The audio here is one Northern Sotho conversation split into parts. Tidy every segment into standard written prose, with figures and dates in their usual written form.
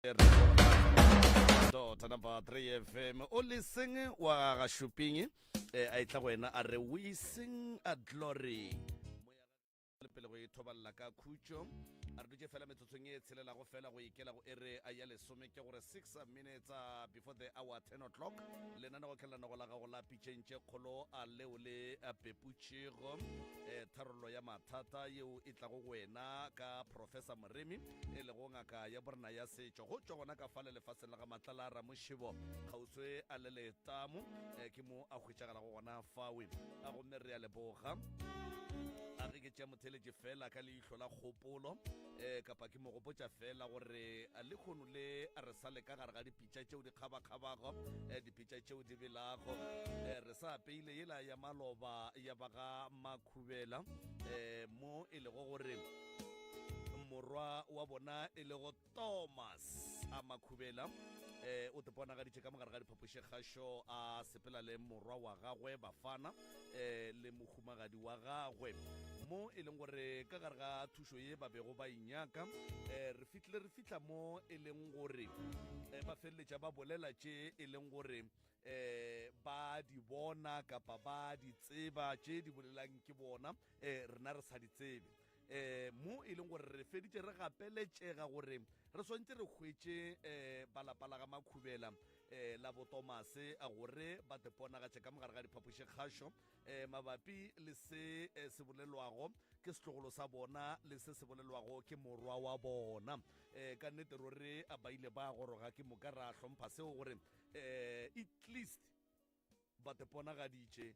Dot number 3 FM o leseng wa ga Shuping eh, a etla go wena a re we sing a glory le pele go ithobalela ka khutšo a re dutše fela metsotsong e tshelelago fela go ikela go ere a ya lesome ke gore 6 minutes uh, before the hour 10 o'clock lenanego ke lenanego la gago la pitšeng tše kgolo a leo le peputšego eh, tharollo ya mathata yeo e tlago go wena ka professor moremi e lego ngaka ya borena ya setšo go tšwa gona ka fale lefaseng la ga matlala ramošebo kgauswe a le letamo eh, ke mo a hwetšagalago gona fawe a gomme re a leboga a ge ke tšea motheletše fela ka leihlo la kgopolo um kapa ke mo gopotša fela gore le kgono le re sa le ka gare ga dipitša tšeo di kgabakgabago um dipitša tšeo di belago um re sa apeile yela ya maloba ya ba ga makhubela um mo e lego gore morwa wa bona e lego Thomas a Makhubela eh, o teponagaditše ka mogare ga diphapošikgašo a sepela le morwa wa gagwe Bafana eh, le mohumagadi wa gagwe mo e leng gore ka gare ga thušo ye ba bego ba inyaka eh, re fihlile re fihla mo e leng gore eh, ba feleletša ba bolela tše e leng gore eh, ba di bona kapa ba di tseba tše di bolelang ke bona eh, rena re sa di tsebe um mo e leng gore re feditše re gapeletšega gore re swantše re hwetše um balapa la ga makhubela um la botomase gore ba teponagatše ka mogare ga diphapošikgašo um mabapi le se se bolelwago ke setlogolo sa bona le se se bolelwago ke morwa wa bona um ka nnete ruri ba ile ba goroga ke moka ra hlompha seo gore um at least ba teponagaditše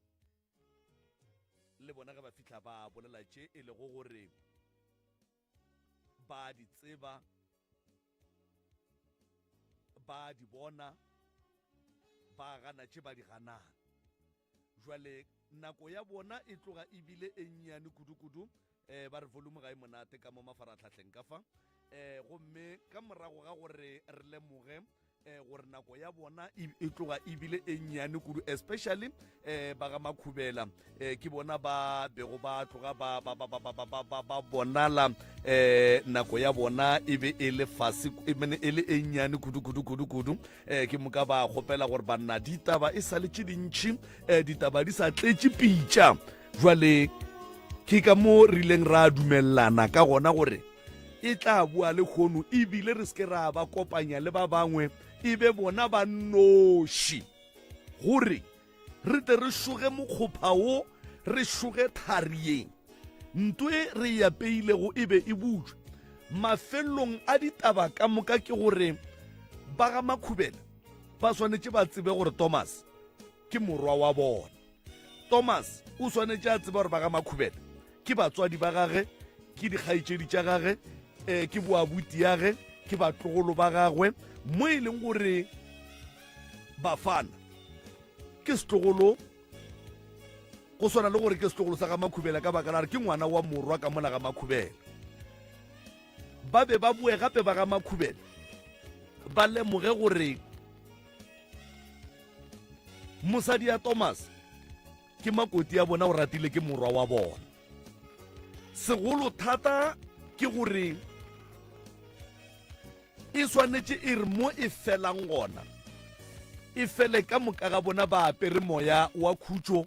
le bona ge ba fihla ba bolela tše e lego gore ba di tseba ba di bona ba gana tše ba di ganang jwale nako ya bona e tloga ebile e nnyane kudu-kudu um ba re volume ga e monate ka mo mafaratlhahleng ka fa um gomme ka morago ga gore re lemoge um gore nako ya bona e, e tloga ebile e nnyane kudu especially um ba ga makhubela um ke bona ba bego ba tloga ba, ba, ba, ba, ba, ba, ba, ba, ba bonala um nako ya bona e be e le fase e e le e nnyane kudu kudu kudu kudu um ke moka ba kgopela gore banna ditaba e sa le tše dintšhi um ditaba di sa tletše pitša jwale ke ka mo re ileng ra dumelelana ka gona gore e tla boa le kgono ebile re seke ra ba kopanya le ba bangwe e be bona ba noši gore re tle re šoge mokgopha wo re šoge tharieng nto e re e apeilego e be e butšwe mafelelong a ditaba ka moka ke gore ba ga makhubela ba swanetše ba tsebe gore thomas ke morwa wa bona Thomas o swanetše a tseba gore ba ga Makhubele ke batswadi ba gage, ke dikgaetšedi tša gage, um ke boabuti yage, ke batlogolo ba gagwe, mo e leng gore Bafana ke setlogolo go swana le gore ke setlogolo sa ga Makhubela ka baka la gore ke ngwana wa morwa ka mola ga Makhubela. Ba be ba boe gape ba ga Makhubela ba lemoge gore mosadi ya thomas ke makoti ya bona o ratile ke morwa wa bona segolo thata ke gore e swanetše e re mo e felang gona e fele ka moka ga bona ba apere moya wa khutšo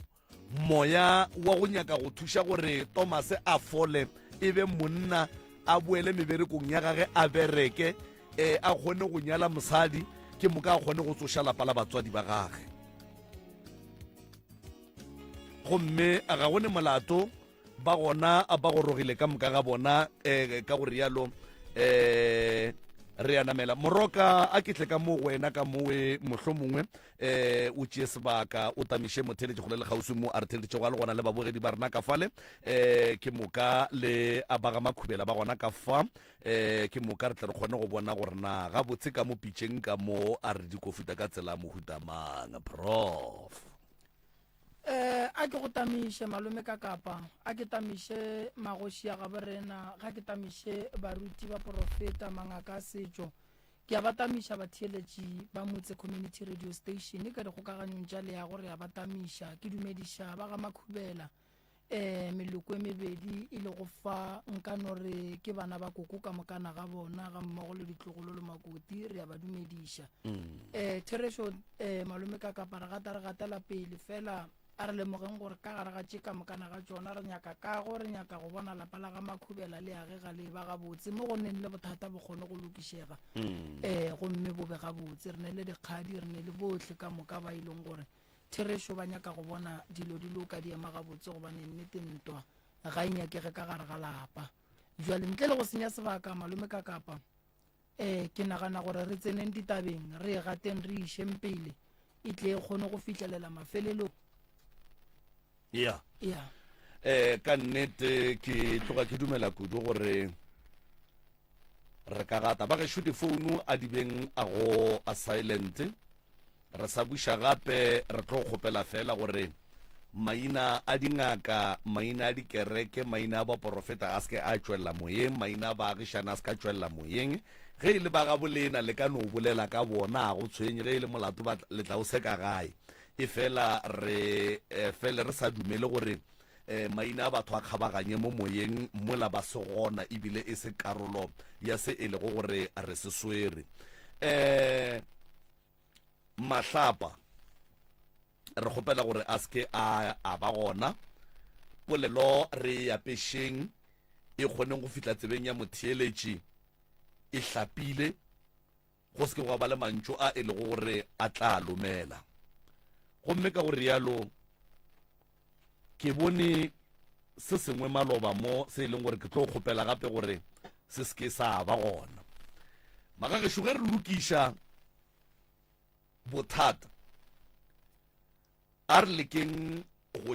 Moya wa go nyaka go thuša gore Tomase a fole e be monna, a boele meberekong ya gage a bereke, e, a kgone go nyala mosadi, ke moka a kgone go tsoša lapa la batswadi ba gage. Gomme ga go ne molato ba gona ba gorogile ka moka ga bona um ka go rialo um re a namela moroka a ke tle ka mo go wena ka mowe mohlomongwe um o tšee sebaka o tamiše motheletši gole le kgauswi mo a re theleditšego a le gona le babogedi ba rena ka fale um ke moka le a baga makhubela ba gona ka fa um ke moka re tle re kgone go bona gore na gabotse ka mo pitšeng ka mo a re dikofuta ka tsela mohuta mang prof Eh, a ke go tamiše malome ka kapa, a ke tamiše magoši a gabo rena, ga ke tamiše baruti, baporofeta, mangaka a setšo. Ke a ba tamiša batheeletši ba Motse Community Radio Station ka dikgokaganyong tša leago re a ba tamiša. Ke dumediša ba ga Makhubela. Um meloko e mebedi e lego fa, nka no re ke bana ba koko ka mokana ga bona, ga mmogo le ditlogolo le makoti, re a ba dumediša. Um therešo, um malome ka kapa re gata re gatela pele, fela a re lemogeng gore ka gare ga tše ka mokana ga tšona re nyaka kago, re nyaka go bona lapa la ga Makhubela le agega le eba gabotse, mo go neng le bothata bo kgone go lokišega, um gomme bo be gabotse. Re ne le dikgadi, re ne le bohle ka moka ba e leng gore Therešo, ba nyaka go bona dilo di loka di ema gabotse, gobane nnete ntwa ga e nyakege ka gare ga lapa. Bjale, ntle le go senya sebaka, Malome Kakapa, eh, ke nagana gore re tseneng ditabeng, re e gateng re e išeng pele, e tle e kgone go fihlelela mafelelong. Ya. Ya. Eh, ka nnete ke tloga ke dumela kudu gore re ka gata. Ba gešo difounu a di beng a go a silent. Re sa buša gape re tlo kgopela feela gore maina a dingaka, maina a dikereke, maina a baporofeta a se ke a tšwelela moyeng, maina a baagišane a se ka tšwelela moyeng. Ge e le ba gabolena le ka no bolela ka bona, ga go tshwenye, ge e le molato ba le tla o seka gae. Efela re fele re sa dumele gore maina a batho a kgabaganye mo moyeng mola ba se gona ebile e se karolo ya se e lego gore re se swere. Mahlapa re kgopela gore a se ke a a ba gona. Polelo re e apešeng e kgoneng go fihla tsebeng ya motheeletši e hlapile, go se ke gwa ba le mantšu a e lego gore a tla lomela. Gomme ka go rialo ke bone se sengwe maloba mo se e leng gore ke tlo kgopela gape gore se se ke sa ba gona. Magagešo, ge re lokiša bothata a re lekeng go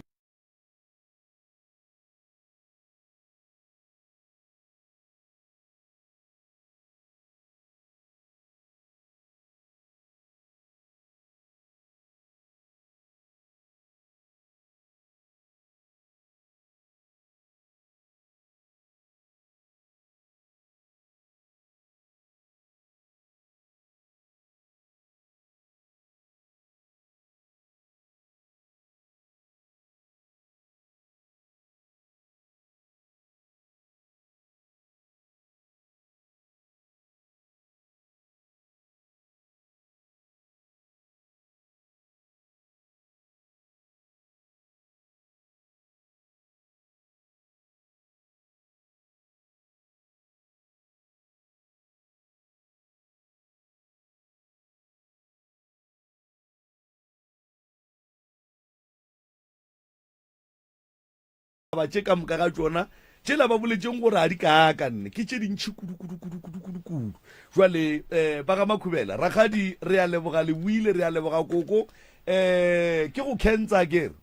Taba tše ka moka ga tšona tšela ba boletšeng gore a di kaaka nne ke tše dintšhi kudu kudu kudu kudu kudu kudu. Jwale um ba ga Makhubela, rakgadi re a leboga le buile, re a leboga koko. Um ke go khensa ke re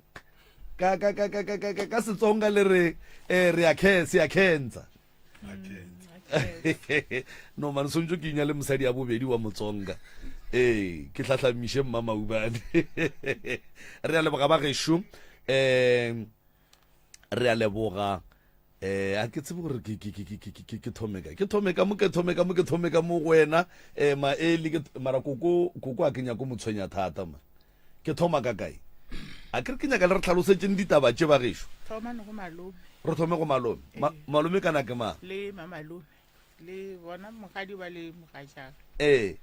ka ka ka ka ka ka ka Setsonga le re um re a khe se a khensa. No man swantšo ke inya le mosadi ya bobedi wa Motsonga. Ee, ke hlahlamiše mma Maubane. Re a leboga ba gešo. Um re a leboga eh a ke tsebe gore ke ke ke ke ke ke thome ka ke thome ka mo ke thome ka mo ke thome ka mo go wena eh maeli ke mara koko koko a ke nyako mo tshwenya thata ma ke thoma ka kae a ke re ke nyaka le re tlhalosetseng ditaba tše ba gešo thoma go malome re thome go malome Ma, malome kana ke mang le mamalome le bona mogadi ba le mogatšaka ee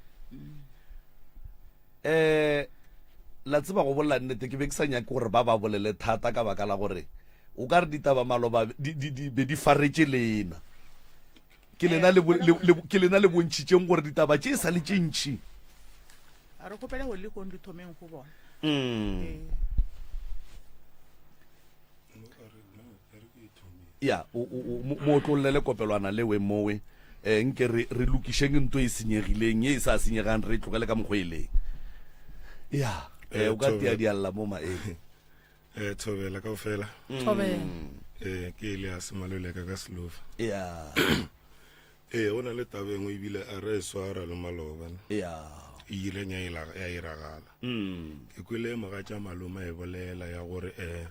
um la tseba go bolela nnete ke be ke sa nyake gore ba ba bolele thata ka baka la gore o ka re ditaba maloba di, di, di, be di faretše lena ke lena le, le, le, ke lena le bontšhitšeng gore ditaba tše e sa le tše ntšhi a re kgopela gore le kong di thomeng go bona mm. ee. Ya, o, o, o, mo mo otlollele kopelwana le we mowe. Eh, nke re, re lokišeng nto e senyegileng, ye e sa senyegang re e tlogele ka mokgwa e leng. Ya, eh, o ka tia dialla mo maele. Eh, thobela kaofela. Thobela. Eh, ke Elias Maloleka ka Slofa. Ya. Eh, go na le taba e nngwe ebile a re e swara le maloba. ne. Ya. E ileng ya ila- ya iragala. Ke kwele mogatša malome a e bolela ya gore eh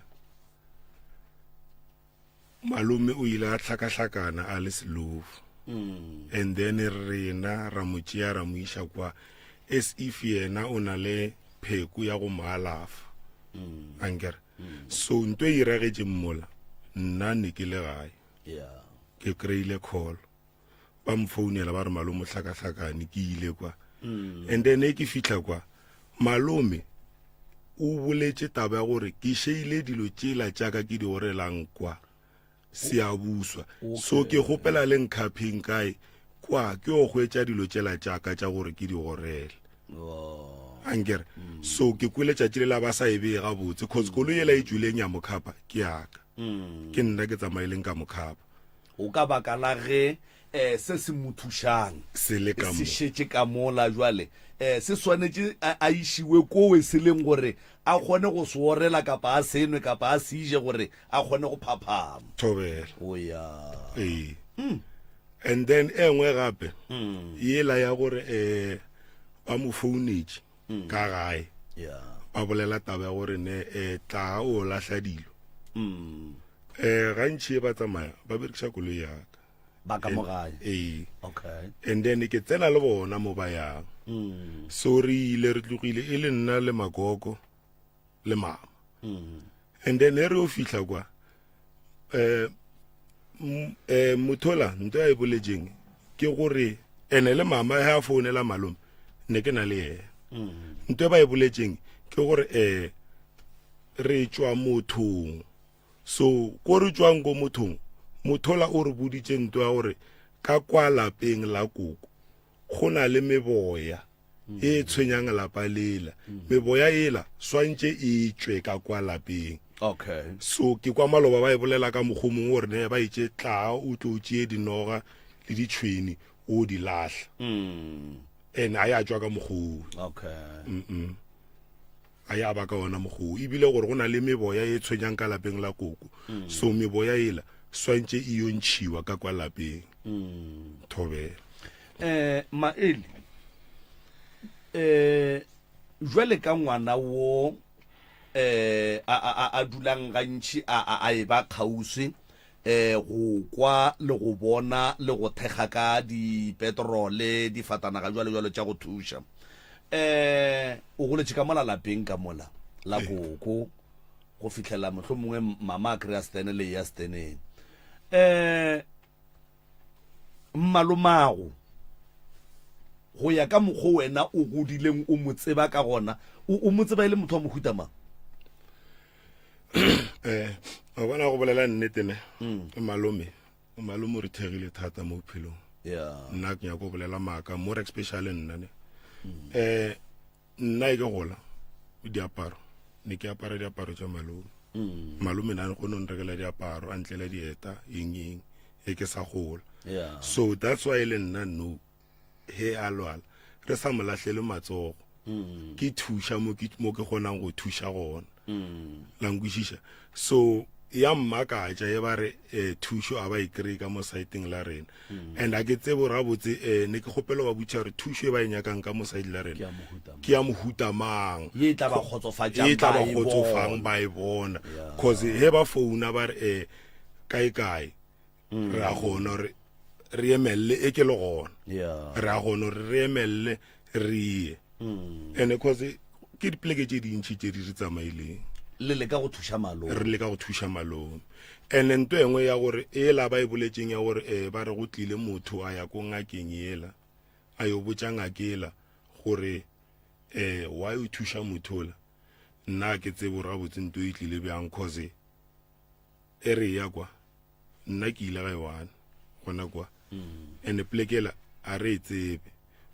Malome o ile a hlakahlakana a le selofu. And then rena ra mo tšea ra mo iša kwa as if yena o na le pheko ya go mo alafa. Ankere. So nto e iragetšeng mola. Nna ne ke le gae. Yeah. Ke kry-ile call. Ba mfounela ba re malome o hlakahlakane, ke ile kwa. And then e ke fihla kwa, malome o boletše taba ya gore ke šeile dilo tšela tša ka ke di orelang kwa Siyabuswa. So ke kgopela le nkhapheng kae kwa ke yo hwetša dilo tšela tša ka tša gore ke di orele. Ankere. So ke kwele tšatši lela ba sa e beye gabotse cause koloi yela e tšwileng ya mokhapa ke ya ka. Ke nna ke tsamaileng ka mokhapa. O ka baka la ge um se se mo thušang Se le ka se mo. šetše ka mola jwale um se swanetše a, a išiwe kowe se leng gore a kgone go se orela kapa a se nwe kapa a se je gore a kgone go phaphama. Thobela. O ya. Ee. And then e nngwe gape yela ya gore um ba mo founetše ka gae Ya. ba bolela taba ya gore ne um tla o lahla dilo. Mm. Um gantši e ba tsamaya ba berekiša koloi ya ka. Ba ka mo gae. Ee. Okay. And then ke tsena le bona mo ba yang. So re ile re tlogile e le nna le magogo le mama. And then e re o fihla kwa eh eh mothola nto ya e boletseng ke gore ene le mama ha founela malome ne ke na le yena. Nto e ba e boletseng ke gore eh re tšwa mothong. So ko re tšwang ko mothong, mothola o re boditše nto ya gore ka kwa lapeng la koko go na le meboya e tshwenyang lapa lela. Meboya ela swantše e tšwe ka kwa lapeng. Okay. So ke kwa maloba ba e bolela ka mokgwa o mongwe gore ne ba itše tlaa o tlo tšee dinoga le ditšhweni o di lahla. And a ya tšwa ka mokgwa oo. Okay. A ya ba ka ona mokgwa oo. Ebile gore go na le meboya e tshwenyang ka lapeng la koko. So meboya ela swantše e yo ntšhiwa ka kwa lapeng. Thobela. Eh Maeli eh jwale ka ngwana wo eh a a a dulang gantši a a a e ba kgauswi eh go kwa le go bona le go thekga ka dipetrole difatanaga jwalo jwalo tša go thuša eh o goletše ka mola lapeng ka mola la koko go fihlela mohlomongwe mama a kry-a stene le ya steneng eh Mmalomago, go ya ka mokgo wena o godileng o mo tseba ka gona, o, o mo tseba e le motho wa mohuta mang? Eh, wa bona go bolela nnete ne malome malome o re thegile thata mo bophelong. Yeah. Nna ke nyaka go bolela maaka more especially nna ne. Eh Nna e ke gola diaparo ne ke apara diaparo tša malome. Malome na go no nrekela diaparo a ntlela dieta eng eng e ke sa gola. Yeah. So that's why le nna no he a lwala re sa mo lahlele matsogo. Ke thuša mo ke mo ke kgonang go thuša gona. La nkwešiša. So ya mmakatša e ba re eh, thušo a ba e kry ka mo saeteng la rena. And a ke tsebe gore gabotse eh, ne ke kgopela ba botša gore thušo e ba e nyakang ka mo side la rena ke ya mohuta mang. Ye e tla ba kgotsofatšang Ye e tla ba ba e kgotsofang bona. ba e bona. Cause he ba founa ba re eh, kae kae re a kgona gore re emelle e ke le gona. Yeah. Re a kgona gore re emelle re ye. And cause ke dipoleke tše dintši tše di re tsamaileng. Le leka go thuša malome. Re leka go thuša malome. And nto engwe ya gore ela ba e boletseng ya gore eh, ba re go tlile motho a ya ko ngakeng yela a yo botša ngakela gore eh why o thuša motho ola. Nna ke tsebe gore gabotse nto e tlile bjang cause e re ya kwa nna ke ile ga e one gona kwa. And polekela a re e tsebe.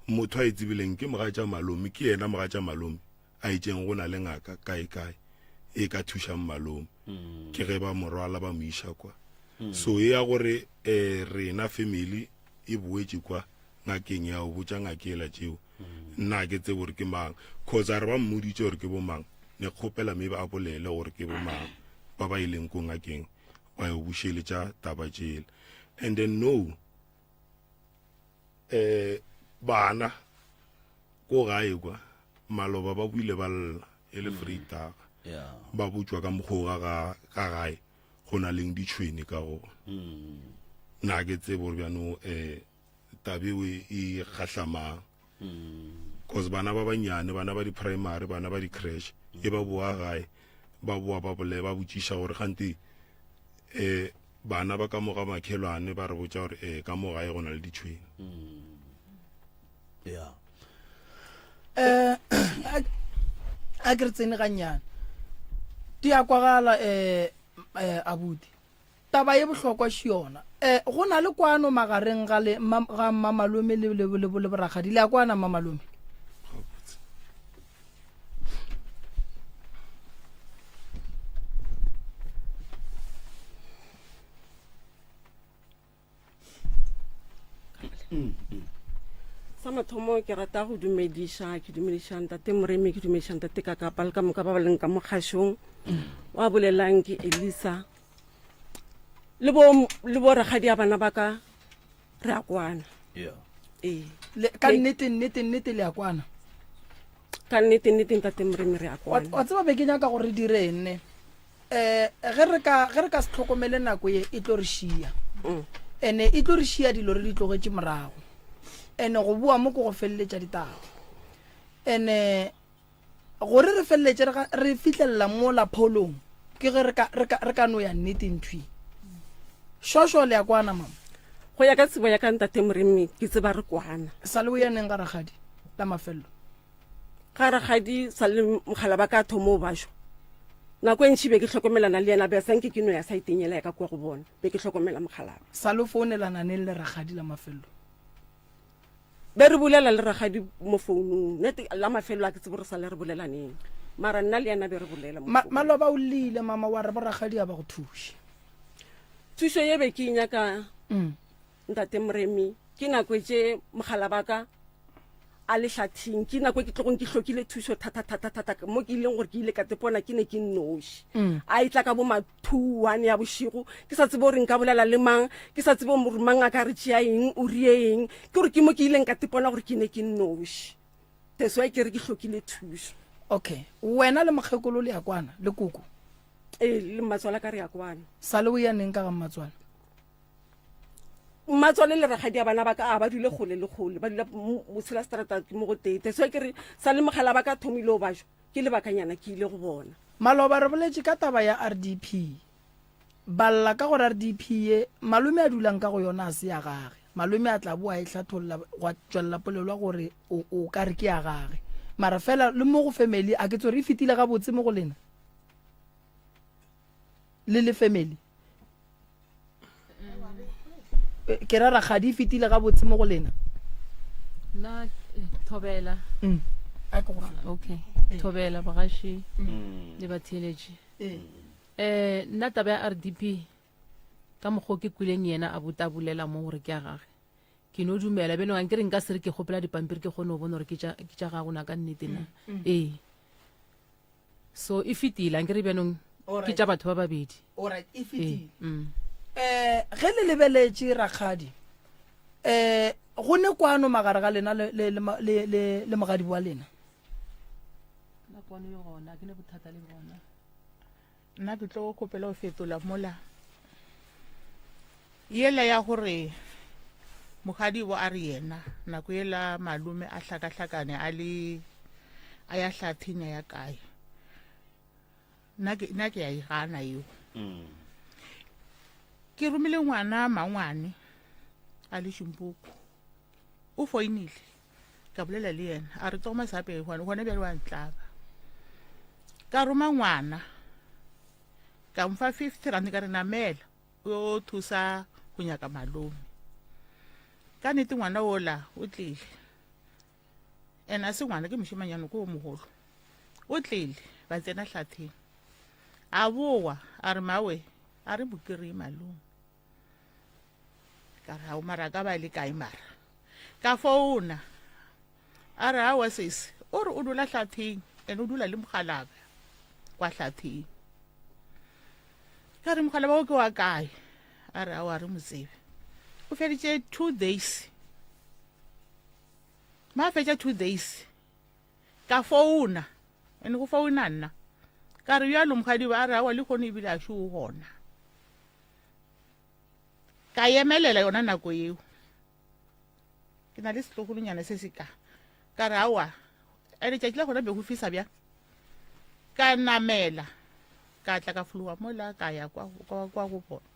Motho a e tsebileng ke mogatša malome, ke yena mogatša malome a itšeng go na le ngaka kae kae e ka thušang malome. Ke ge ba mo rwala ba mo iša kwa. So e ya gore eh, rena family e boetše kwa ngakeng ya o botša ngaka ela tšeo. Nna ga ke tsebe gore ke mang cause a re ba mmoditše gore ke bo mang. Ne kgopela maybe a bolele gore ke bo mang ba ba ileng ko ngakeng ba yo bušeletša taba tšela. And then no eh bana ko gae kwa maloba ba buile ba lla e le Vrydag. Yeah. Ba botšwa ka mokgwa ga ga gae go na leng ditšhwene ka gona. Nna ke tsebe gore bjano eh tabe e gahlamang. Cause bana ba banyane, bana ba di-primary, bana ba di-creche, e ba boa gae ba boa ba bole ba botšiša gore gante um bana ba ka mo ga makhelwane ba re botša gore um ka mo gae go na le ditšhwene. Yeah. Eh, a ke re tsene gannyane di a kwagala um abuti taba ye bohlokwa še yona um go na le kwano magareng ga le ga mmamalome le le le le borakgadi le a kwana mmamalome Sa mathomo ke rata go dumediša ke dumediša ntate Moremi ke dumediša ntate Kakapa le ka moka ba ba leng ka mo kgašong wa bolelang ke Elisa le bo le bo rakgadi ya bana ba ka re a kwana yeah ee ka nnete nnete nnete le a kwana ka nnete nnete ntate Moremi re a kwana wa tseba be ke nyaka gore re dire eng ne um ge re ka ge re ka se tlhokomele nako ye e tlo re šia mm. ene e tlo re šia dilo re di tlogetše morago ene go boa mo ke go feleletša ditaba ene gore re feleletše re fihlelela mo lapholong ke ge re ka no ya nnete nthwi šošo le ya kwana mama go ya ka tsebo ya ka ntate moremi ke tseba re kwana sa le o yaneng ga rakgadi la mafelelo Ga rakgadi sa le mogala ba ka thomo o bašwa. Nako e ntši be ke hlokomelana le yena, be sa nke ke no ya saeteng yela ya ka kua go bona, be ke hlokomela mogala. Sa lo founelana neng le rakgadi la mafello? Be re bolela le rakgadi mo founung, nete la mafello a ke tsebe gore sa le re bolela neng. Mara nna le yena be re bolela mo founung. Maloba o llile mama wa re bo rakgadi a ba go thuše. Thušo ye be ke e nyaka ntate Moremi ke nako tše mogala ba ka a le hlathing ke nako e ke tlogong ke hlokile thušo thata-thata-thata mo ke ileng gore ke ile ka tepona ke ne ke nnoši mm. a e tla ka bo ma-two one ya bošego ke sa tsebe gore nka bolela le mang ke sa tsebe gore mang a ka re tšea eng o rie eng ke gore ke mo ke ileng ka tepona gore ke ne ke nnoši that's why ke re ke hlokile thušo okay wena le mokgekolo le ya kwana le koko ee le mmatswala ka re ya kwana sa le o ya neng ka ga mmatswala Mmatswale le rakgadi ya bana ba ka a ba dule kgole le kgole, ba dula motshela seterata ke mo go tee. That's why ke re sa le mogala ba ka thomile o bajwa ke lebakanyana ke ile go bona. Maloba re boletše ka taba ya RDP. Ba lla ka gore RDP ye malome a dulang ka go yona a se ya gage. Malome a tla boa a e hlatholla gwa tšwelela polelo ya gore o o ka re ke ya gage. Mara fela le mo go family a ke tsore e fetile gabotse mo go lena le le family. Ke ra rakgadi e fetile gabotse mo go lena. Nna eh, thobela. Mm. Okay. Thobela bagaši mm. le batheeletši. Eh. Eh nna taba ya RDP ka mokgwa ke kwileng yena a buta bolela mo gore ke ya gage. Ke no dumela beno ke re nka se re ke kgopela dipampiri ke kgone go bona gore ke tša gago na ka nnete na. Mm. Ee. So e fetile ankere bjanong ke tša batho ba babedi. Alright, e fetile. Ee, mm. Eh, ge le lebeletše rakgadi, eh go ne kwano magare ga lena le le le le le mogadi wa lena. Nna kwano e gona, ke ne bothata le bona. Nna ke tlo kgopela go fetola mola yela ya gore mogadibo a re yena nako yela malome a hlakahlakane a le a ya hlathing ya kae nna ke nna ke ya e gana eo mm. ke romile ngwana mangwane a le šimpoku o foinile ka bolela le yena a re toma sape gone gone bjale wa ntlaba ka roma ngwana ka mfa 50 rand ka re namela o yo thusa go nyaka malome ka nnete ngwana ola o tlile and a se ngwana ke mošemanyana ko o mogolo o tlile ba tsena hlatheng a boa a re mawe a re bokiri malome ka re ao mara ka ba le kae mara ka founa a re awa sese o re o dula hlatheng and o dula le mogalaba kwa hlatheng ka re mogalaba o ke wa kae a re awa re mo tsebe o feditše two days ma fetša two days ka founa and go founa nna ka re bjalo mogadiba a re awa le kgone ebile a šo o gona ka emelela yona nako yeo ke na le setlogolonyana se se ka ka re aowa letšatši la gona be go fisa bjang ka namela Ka tla ka fologa mola ka ya kwa kwa kwa go bona.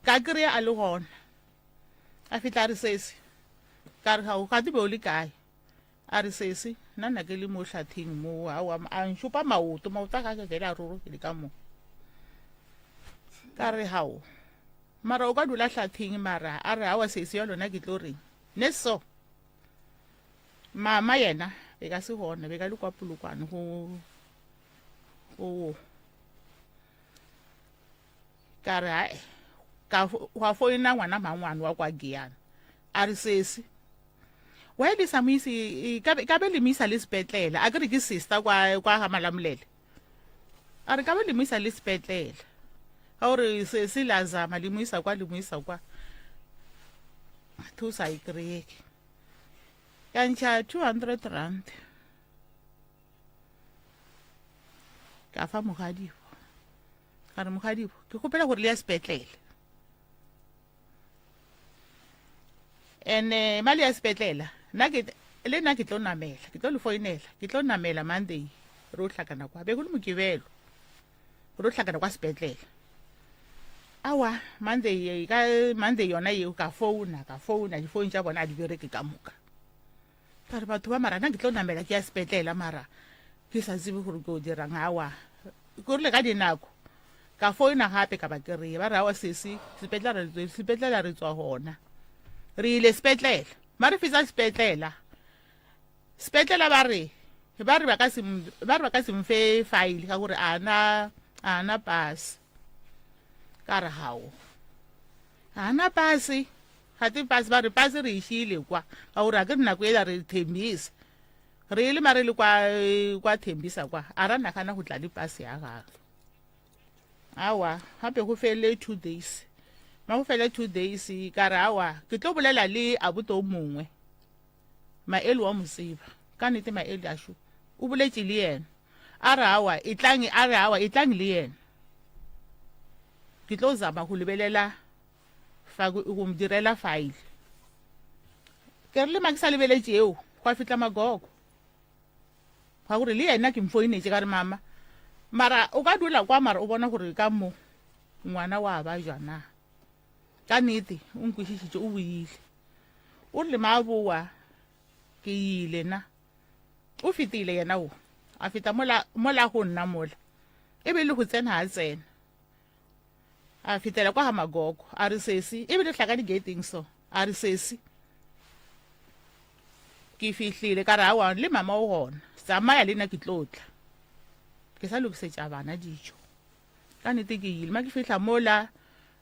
Ka kry-a a le gona. A fihla a re sesi. Ka re gao gate be o le kae? A re sesi nna nna ke le mo hlatheng mo aowa a nšopa maoto maoto a gage vele a rorogile ka mo. Ka re hao mara o ka dula hlatheng mara a re aowa sesi ya lona ke tlo reng ne so. Mama yena be ka se gona be ka le kwa Polokwane go go ka re hae ka gwa foina ngwana mangwane wa kwa Giyani a re sesi why le sa mo ise ka be ka be le mo isa le sepetlele a ke re ke sister kwa kwa ga Malamulele a re ka be le mo isa le sepetlele ka gore sesi la zama le mo isa kwa le mo isa kwa thusa e kry-eke ka ntšha 200 rand ka fa mogadibo ka re mogadibo ke kgopela gore le ya sepetlele and-e ma le ya sepetlela nna ke le nna ke tlo namela ke tlo le foinela ke tlo namela monday re o hlakana kwa be go le mokibelo re o hlakana kwa sepetlela awa monday ka monday yona yeo ka founa ka founa difoune tša bona a di bereke ka moka Ka re batho ba mara nna ke tlo namela ke ya sepetlela mara ke sa tsebe gore ke o dirang awa ke rile ka dinako ka foina gape ka ba kry-e ba re awa sesi sepetlela sepetlela re tswa gona re ile sepetlela ma re fetsa sepetlela sepetlela ba re ba re ba ka se ba re ba ka se mfe file ka gore a na a na pass ka re hao a na pase Gate pase ba re pase re e šiile kwa ka gore a ke re nako ela re thembisa re le mare le kwa kwa thembisa kwa a ra nagana go tla le pase ya gagwe awa gape go fele two days ma go fele two days ka re awa ke tlo bolela le abuto o mongwe maele wa motseba ka nnete maele asho o boletše le yena a re awa e tlang a re awa e tlang le yena ke tlo zama go lebelela fa go mo direla file ke re le ma ke sa lebeletše eo gwa fihla magogo ga gore le yena ke mfoinetše ka re mama mara o ka dula kwa mara o bona gore ka mo ngwana wa ba jwana ka nnete o nkwešišitše o boile o rile ma boa ke ile na o fetile yena o a feta mola mola go nna mola e be le go tsena a tsena A fetela kwa ga Magogo, a re, Sesi, e bile hlaka di-gating so. A re, Sesi, ke fihlile. Ka re, Aowa, le mama o gona. Tsamaya le nna ke tlo tla. Ke sa lokisetša bana dijo. Ka nnete ke ile. Ma ke fihla mola,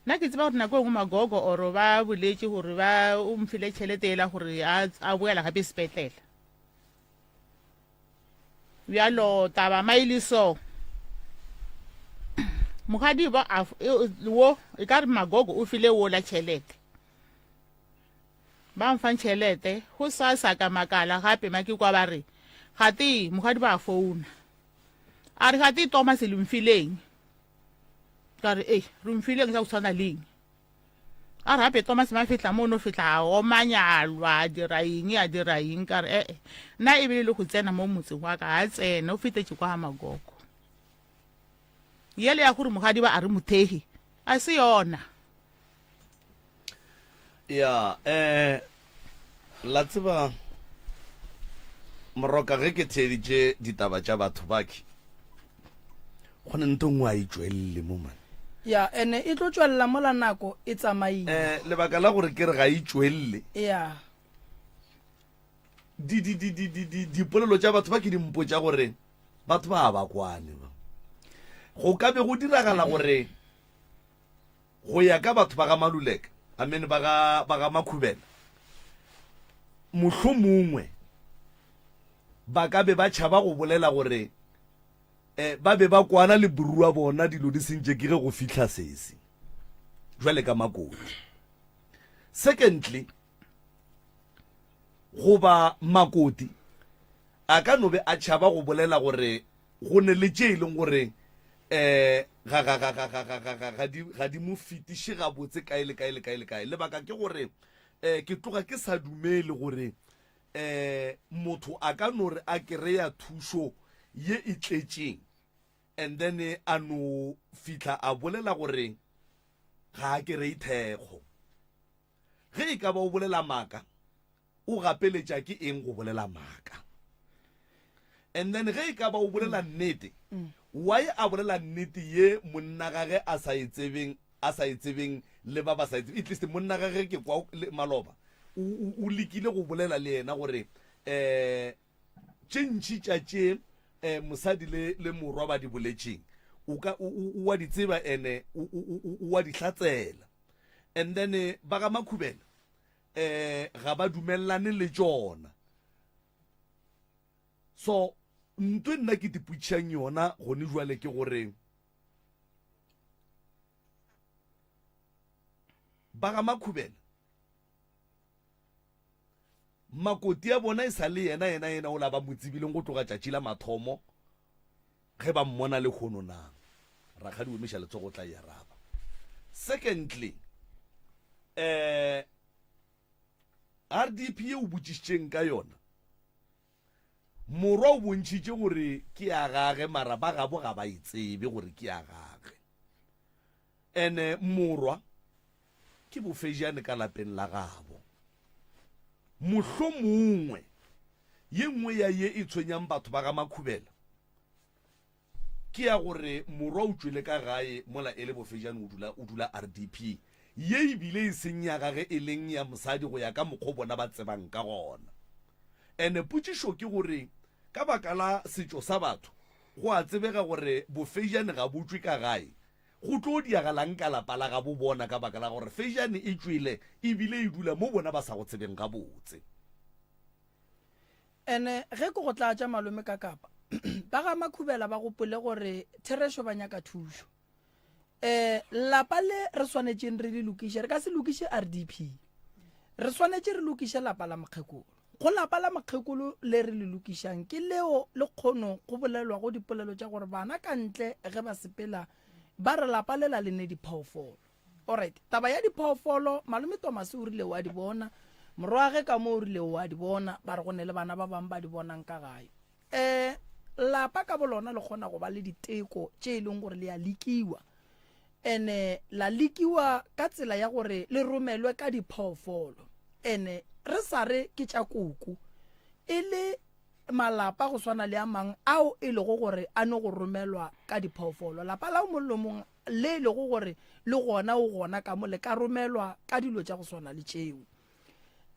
nna ke tseba gore nako e nngwe Magogo oro ba boletše gore ba o mfile tšhelete yela gore a, a boela gape sepetlele. Bjalo taba maile so. Mogadibo a e, wo e ka re magogo o file wola tšhelete. Ba mfang tšhelete go sa sa ka makala gape ma ke kwa ba re gate mogadi ba founa. A re gate Thomas le mfileng. Ka re ei re mfileng sa go tshwana leng. A re gape Thomas ma fihla mo no fihla a omanya a lwa a dira eng a dira eng ka re ee nna e bile le go tsena mo motseng wa ka a tsena o fetetše kwa ga magogo yele ya gore mogadi ba a re mothegi a se yona ya eh la tseba moroka ge ke theeditše ditaba tša batho bake go ne nto nngwe a e tšwelele mo man ya ene e tlo tšwelela mola nako e tsamaile eh lebaka la gore ke re ga e tšwelele ya di di di di di di dipolelo tša batho ba ke dimpotša gore batho ba ba kwane ba go ka be go diragala gore go ya ka batho ba ga Maluleka, I mean ba ga ba ga Makhubela, mohlomongwe ba ka be ba tšhaba go bolela gore eh, ba be ba kwana le buru wa bona dilo di sentše ke ge go fihla sesi jwale ka makoti. Secondly, goba makoti a ka no be a tšhaba go bolela gore Go ne le tše e leng gore um ga, ga, ga, ga, ga, ga, ga, ga, ga di, ga di mo fetiše gabotse kae le kae le kae le kae. Lebaka ke gore um ke tloga ke sa dumele gore um motho a ka no re a kereya thušo ye e tletšeng. And then a no fihla a bolela gore ga a kerei thekgo. Ge e ka ba o bolela maaka, o gapeletša ke eng go bolela maaka? And then ge e ka ba o bolela nnete, why a bolela nnete ye monna gage a sa e tsebeng, a sa e tsebeng le ba ba sa e tsebeng? At least monna gage ke kwa le maloba o, o, o lekile go bolela le yena gore um tše ntši tša tše um mosadi le, le morwa ba di boletšeng o ka, o, o, o wa di tseba ene o, o, o, o wa di hlatsela. And then ba ga Makhubela eh ga ba dumelelane le tšona. So ntwe nna ke tipotšišang yona gone jwale ke gore ba ga Makhubela makoti ya bona e sa le yena yena yena o la ba mo tsebileng go tloga tšatši la mathomo Ge ba mmona lehono na? Rakgadi o emiša letsogo o tla e araba. Secondly, eh, RDP ye o botšišitšeng ka yona, morwa o bontšhitše gore ke ya gage mara ba gabo ga ba e tsebe gore ke ya gage. Ene morwa ke bofejane ka lapeng la gabo. Mohlomongwe ye nngwe ya ye e tshwenyang batho ba ga Makhubela ke ya gore morwa o tšwele ka gae mola e le bofejane o dula o dula RDP ye e bile e seng ya gage e leng ya mosadi go ya ka mokgo bona ba tsebang ka gona. Ene potšišo ke gore ka baka la setšo sa batho go a tsebega gore bofejane ga bo tšwe ka gae Go tlo diagalang ka lapa la gabo bona ka baka la gore fejane e tšwele e bile e dula mo bona ba sa go tsebeng gabotse. Ene ge ke go tlatša malome ka kapa, ba ga Makhubela ba gopole gore therešo ba nyaka thušo. Um lapa le re swanetšeng re le lokiše, re ka se lokiše RDP. Re swanetše re lokiše lapa la mokgekolo. Go lapa la mokgekolo le re le lokišang ke leo le kgono go bolelwago dipolelo tša gore bana ka ntle ge ba sepela ba re lapa lela le ne diphoofolo. Alright, taba ya diphoofolo malome Thomas o rile o a di bona, morwage ka mo o rile o a di bona, ba re go ne le bana ba bangwe ba di bonang ka gae. Um lapa ka bolona le kgona go ba le diteko tše e leng gore le a lekiwa ene la lekiwa ka tsela ya gore le romelwe ka diphoofolo ene re sa re ke tša koko e le malapa go swana le a mang ao e lego gore a no go romelwa ka diphoofolo lapa la o mong le mong le e lego gore le gona o gona ka mo le ka romelwa ka dilo tša go swana le tšeo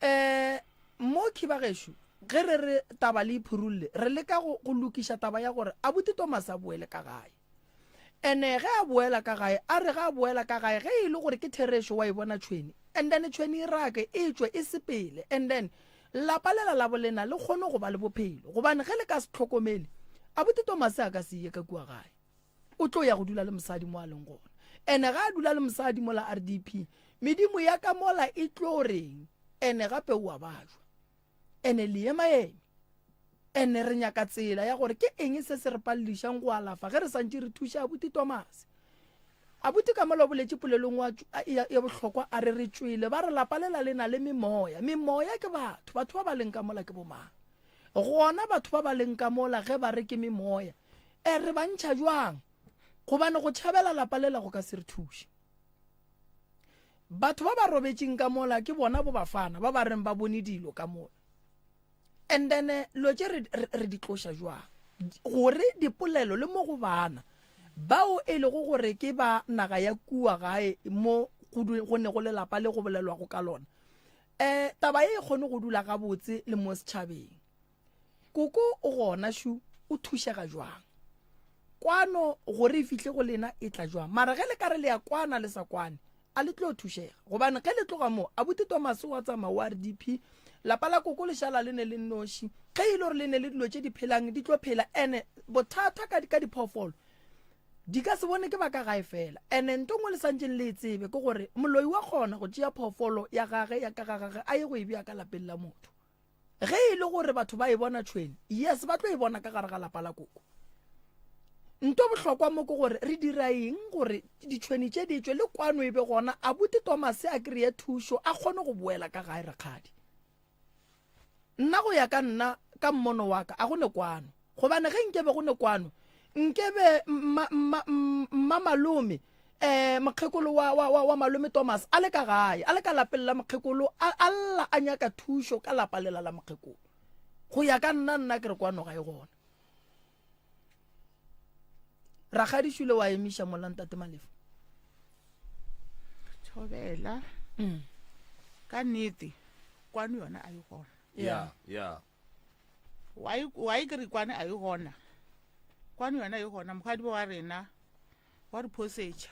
um mo khiba gešo ge re re taba le iphurulle re leka go, go lokiša taba ya gore abuti Thomas a boele ka gae ene ge a boela ka gae a re ge a boela ka gae ge e le gore ke therešo wa e bona tšhweni and then tšhweni e rake e tšwe e sepele and then lapa lela la bolena le kgone go ba le bophelo gobane ge le ka se tlhokomele abuti Thomas a ka se ye ka kua gae o tlo ya go dula le mosadi mo a leng gona ene ga a dula le mosadi mola RDP medimo ya ka mola e tlo reng ene gape o a bajwa ene le emaeme ene re nyaka tsela ya gore ke eng se se re paledišang go alafa ge re santše re thuša abuti Thomas abuti ka mola o boletše polelong ya bohlokwa a re re tšwele ba re lapa lela le na le memoya memoya ke batho batho ba ba leng ka mola ke bomang Gona batho ba ba leng ka mola ge ba re ke memoya, e re ba ntšha bjang? Gobane go tšhabela lapa lela go ka se re thuše. Batho ba ba robetšeng ka mola ke bona bo bafana ba ba reng ba bone dilo ka mola. And then eh, lo tše re, re, re di tloša jwang? Gore dipolelo le mo go bana bao e lego gore ke ba naga ya kua gae mo go ne go lelapa le go bolelwago ka lona um taba ye e kgone go dula gabotse le mo setšhabeng koko o gona šu o thušega jwang kwano gore e fihle go lena e tla jwang mara ge le ka re le ya kwana le sa kwane a le tlo thušega gobane ge le tloga mo abuti thomas wa tsamaya wa rdp lapa la koko le šala le ne le nnoši ge e le gore le ne le dilo tše di phelang di tlo phela ene bothata ka diphoofolo Di ka se bone ke ba ka gae fela. Ene nto nngwe le santšeng le e tsebe ke gore moloi wa kgona go tšea phoofolo ya gage ya ka ga gage a ye go e bea ka lapeng la motho. Ge e le gore batho ba e bona tšhwene, yes ba tlo e bona ka gare ga lapa la koko. Nto bohlokwa mo ke gore re dira eng gore ditšhwene tše di tšwe le kwano e be gona abuti Thomas a kry-e thušo a kgone go boela ka gae rakgadi. Nna go ya ka nna, ka mmono wa ka, a go ne kwano. Gobane ge nke be go ne kwano, Nkebe mma, mma, mma malome, eh, mokgekolo wa, wa, wa, wa malome Thomas a le ka gae, a le ka lapeng la mokgekolo, a, a lla a nyaka thušo ka lapa lela la mokgekolo. Go ya ka nna, nna ke re kwano ga e gona. Rakgadi Šule wa emiša mola ntate Malefo. Thobela. Mm. Ka nnete kwano yona a e gona. Yeah, yeah. Why why ke re kwane a e gona? Kwano yona e gona mokgadi wa rena wa re phosetša.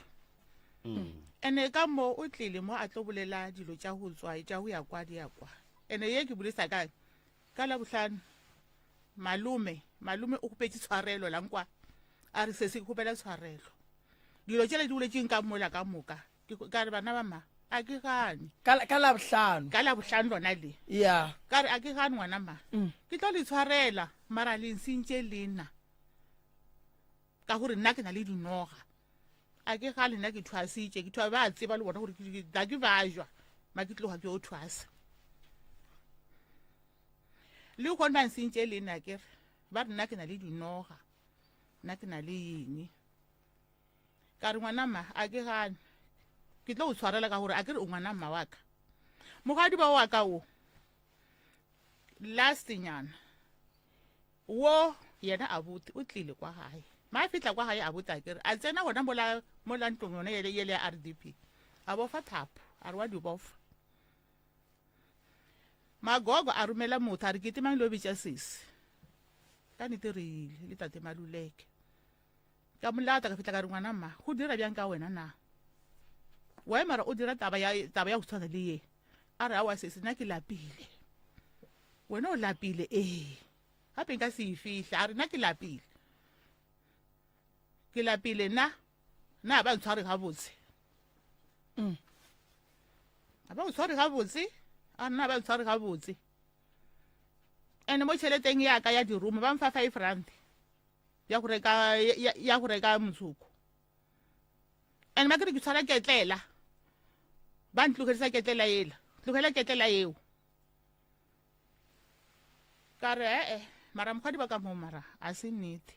Mm. Ene ka mo o tlile mo a tlo bolela dilo tša go tswa tša go ya kwa di ya kwa. Ene ye ke bolesa kae? Ka Labohlano, malome, malome o kgopetše tshwarelo la nkwa. A re, Sesi, ke kgopela tshwarelo. Dilo tšela di boletšeng ka mola ka moka. Ke, ka re, bana ba ma, a ke gane. Ka, ka Labohlano. Ka Labohlano lona le. Ya. Ka re, a ke gane ngwana ma. Mm. Ke tlo le tshwarela, mara le nsentše lena. Ka gore nna ke na le dinoga. A ke gane nna ke thwasitše, ke thwa ba tseba le bona gore ke ke ke bajwa, ma ke tloga ke o thwasa. Le gone ba nsentše le nna ke re ba re nna ke na le dinoga, nna ke na le eng. Ka re ngwana mma a ke gane. Ke tlo o tshwarela ka gore a ke re o ngwana mma wa ka. Mogadi ba wa ka o last nyana Wo yena abuti o tlile kwa gae. Ma fihla kwa gae abuti a kere a tsena gona mola mola ntlong yone yele yele ya RDP. A bofa thapo, a re wa di bofa. Magogo a romela motho a re kitimang lo bitša sesi. Ka nnete re ile le tate Maluleke. Ka mo lata ka fihla ka re ngwana mma go dira bjang ka wena na? Why mara o dira taba ya taba ya go tshwana le ye? A re aowa sesi nna ke lapile. Wena o lapile ee. Gape nka se e fihle. A re nna ke lapile. Ke lapile nna. Nna ba ntshware gabotse. Mm. A ba o tshware gabotse? A nna ba ntshware gabotse. Ene mo tšheleteng ya ka ya dirumo ba mfa 5 rand ya go reka ya go reka motsoko. Ene ba ke re ke tshwara ketlela. Ba ntlogedisa ketlela ela. Tlogela ketlela eo. Ka re ee mara mokgwadi ba ka mo mara a se nnete.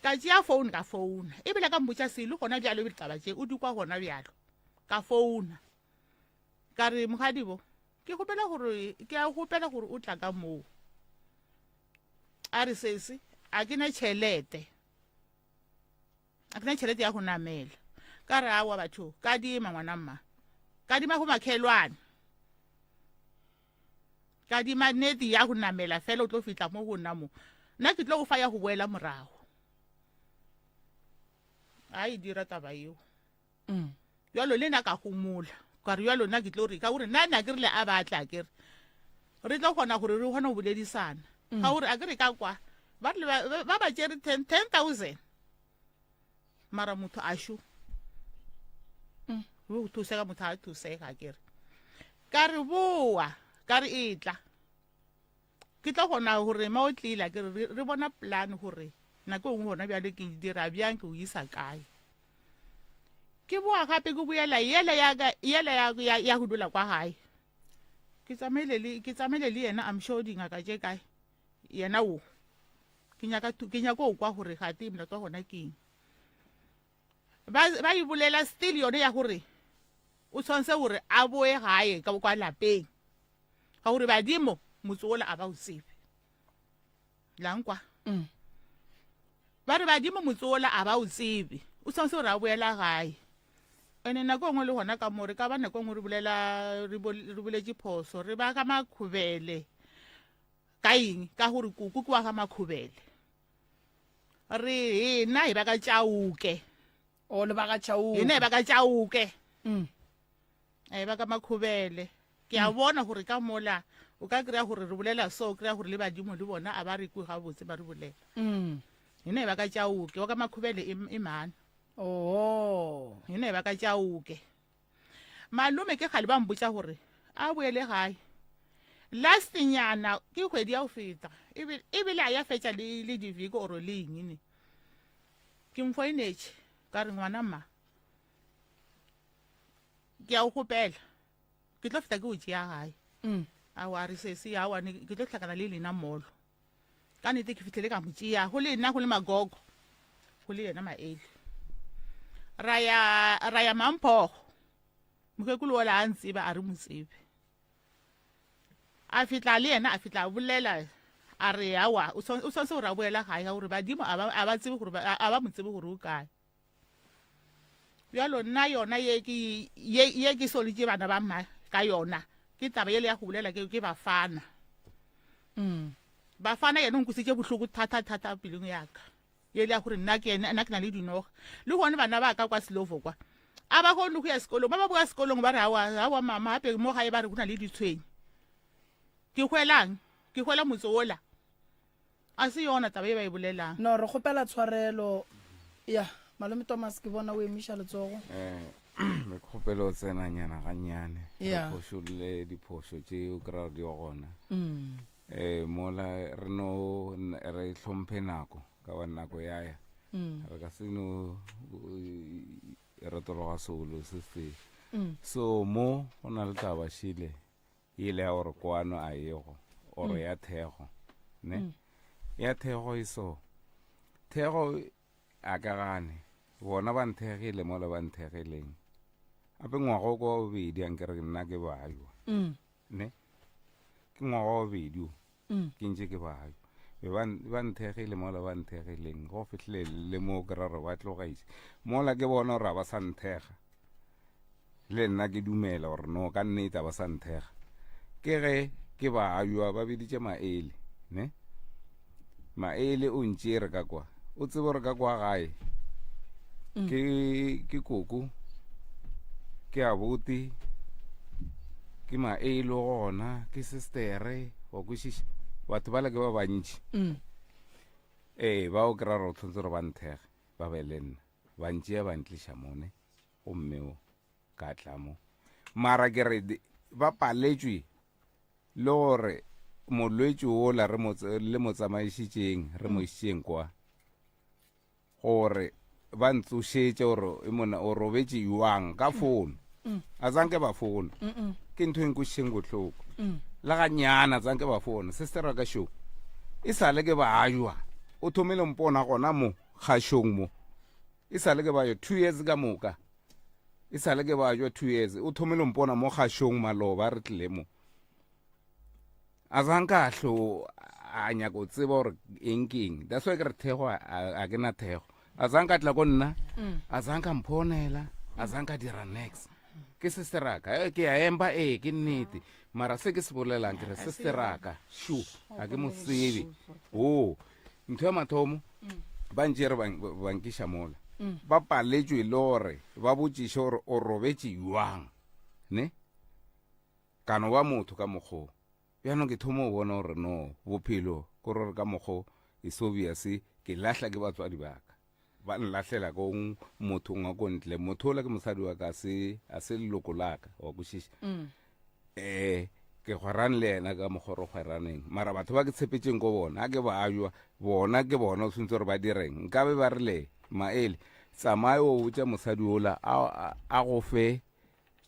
Ka tšea phone ka founa ebile ka mmotša selo gona bjalo ebile taba tše o di kwa gona bjalo. Ka founa ka re mokgadibo ke kgopela gore ke a kgopela gore o tla ka moo. A re sesi a ke na tšhelete. A ke na tšhelete ya go namela. Ka re awa batho kadima ngwana mma. Kadima go makhelwane. Kadima nete ya go namela fela o tlo fihla mo go nna mo. Nna ke tlo go fa ya go boela morago. A e dira taba eo. Mm. Bjalo le nna ka gomola. Ka re bjalo nna ke tlo re ka gore nna nna ke rile a batla ke re re tlo kgona gore re kgone go boledisana. Mm. Ga gore a ke re ka kwa ba rile ba ba tšere 10 10000 mara motho a šo. Mm. Go thusega motho a thusega ke re. Ka re boa, ka re etla. Ke tlo kgona gore ma o tlile ke re re bona plan gore nako e nngwe gona bjale ke dira bjang ke o isa kae. Ke boa gape ke boela yela ya ka yela ya ya, ya go dula kwa gae. Ke tsamaile le ke tsamaile le yena I'm sure dingaka tše kae. Yena wo. Ke nyaka ke nyaka go kwa gore gate molato wa gona ke eng. Ba ba e bolela still yone ya gore o tshwanetse gore a boe gae ka kwa lapeng. Ka gore badimo motse ola a ba o tsebe. La nkwa. Mm. Ba re badimo motse ola a ba o tsebe. O tshwanetse gore a boela gae. Ene nako e nngwe le gona ka mo re ka ba nako e nngwe re bolela re boletše phoso re ba ka makhubele. Ka eng? Ka gore kuku ke wa ga makhubele. Re hina hi va ka Chauke. O le ba ga Chauke. Hina hi va ka Chauke. Mm. A ba ka makhubele. Ke a mm. bona gore ka mola o ka kry-a gore re bolela so o kry-a gore le badimo le bona a ba re kwe gabotse ba re bolela. Mm. Hina hi va ka Chauke wa ka makhubele e, e mana. Oh. Hina hi va ka Chauke. Malome ke kgale ba mpotša gore a boele gae. Last nyana ke kgwedi ya go feta ebile a ya fetša le le diviki oro le eng ne. Ke mfoinetše ka re ngwana mma ke a o kgopela ke tlo feta ke o tšea gae. Mm. Aowa a re sesi aowa ke tlo hlakana le lena molo. Ka nnete ke fihlile ka mo tšea go le nna go le magogo. Go le yena Maele. Ra ya ra ya Mamphogo. Mokgekolo wola a ntseba a re mo tsebe. A fitla le yena a fitla a bolela a re awa o swanetse gore a boela gae ka gore badimo a ba tsebe gore a ba mo tsebe gore o kae. Bjalo nna yona ye ke ye ye ke solitše bana ba mma ka yona ke taba yele ya go bolela ke ke bafana. Mm. Bafana yena o nkwesitše bohloko thata thata pelong ya ka. Yele ya gore nna ke nna ke na le dinoga. Le gone bana ba ka kwa Slovo kwa. A ba kgone go ya sekolong. Ba ba boa sekolong ba re awa awa mama gape mo gae ba re go na le ditshwenye. Ke hwelang? Ke hwela motse wola. A se yona taba ye ba e bolelang. No, re kgopela tshwarelo. Ya, Malome Thomas, ke bona o emiša letsogo. Eh, re kgopela o tsenanyana gannyane. Re Yeah. phošolle diphošo tše o kry-a di gona. Mm. Eh, mola re no re hlomphe nako ka ba nako ya ya. Mm. Re ka se no eh, retologa solo se se. Mm. So mo go na le taba šile Yela ya gore kwano a yego or ya thego ne ya thego e so thego a ka gane bona ba nthegile mola ba nthegileng ape ngwaga o kwa bobedi a nkere nna ke bajwa ne ke ngwaga wa bobedi o ke ntše ke bajwa be ba nthegile mola ba nthegileng go fihlile le mo ke ra gore ba tlogaitše mola ke bona gore a ba sa nthega Le nna ke dumela gore no ka nnete a ba sa nthega. Ke ge ke ba ajwa ba biditše Maele, ne? Maele o ntšere ka kwa. O tsebe gore ka kwa gae mm. ke ke koko ke abuti ke maele gona ke sistere wa kwešiša batho bala ke ba bantši mm. ee ba o kry-a gore o tshwanetse gore ba nthege ba be le nna ba ntšea ba ntliša mone gomme o ka tla mo mara ke re ba paletšwe le gore molwetši wola re le mo tsamaišitšeng re mo mm. išitšeng kwa gore ba ntsošetše gore e mona o robetše jwang ka mm. fono mm. a zanke ba fono ke ntho e nkwešišeng bohloko le ganyana zanke ba fono sister wa ka šo e sale ke ba ajwa o thomile mpona gona mo kgašong mo E sa le ke ba yo two years ka moka. E sa le ke ba jo two years. O thomile mpona mo kgašong maloba re tlile mo. A zanka a hlo a nyaka o tseba gore eng ke eng. That's why ke re thego a ke na thego. A zanka tla ko nna. Mm. A zanka mphonela. A zanka dira next. Ke sisteraka. Eh, ke a emba ee ke nnete. Mara se ke se bolelang ke re sisteraka. Shu, a ke mo tsebe. Oh. Ntho ya mathomo ba ntšere ba nkiša mola ba paletšwe le gore ba botšiše gore o robetše jwang ne kano ba motho ka mokgoo bjanong ke thoma o bona gore no bophelo ko gore ka mokgoo e sobia se ke lahla ke batswadi baka ba nlahlela ko mothong wa ko ntle motho ola ke mosadi wa ka se a se leloko laka wa kwešiša mm. eh ke gwerane le yena ka mokgwa re gweraneng mara batho ba ke tshepetšeng ko bona a ke ba ajwa bona ke bona o tshwanetse gore ba direng nkabe ba rile maele tsamaye o botša mosadi ola a go fe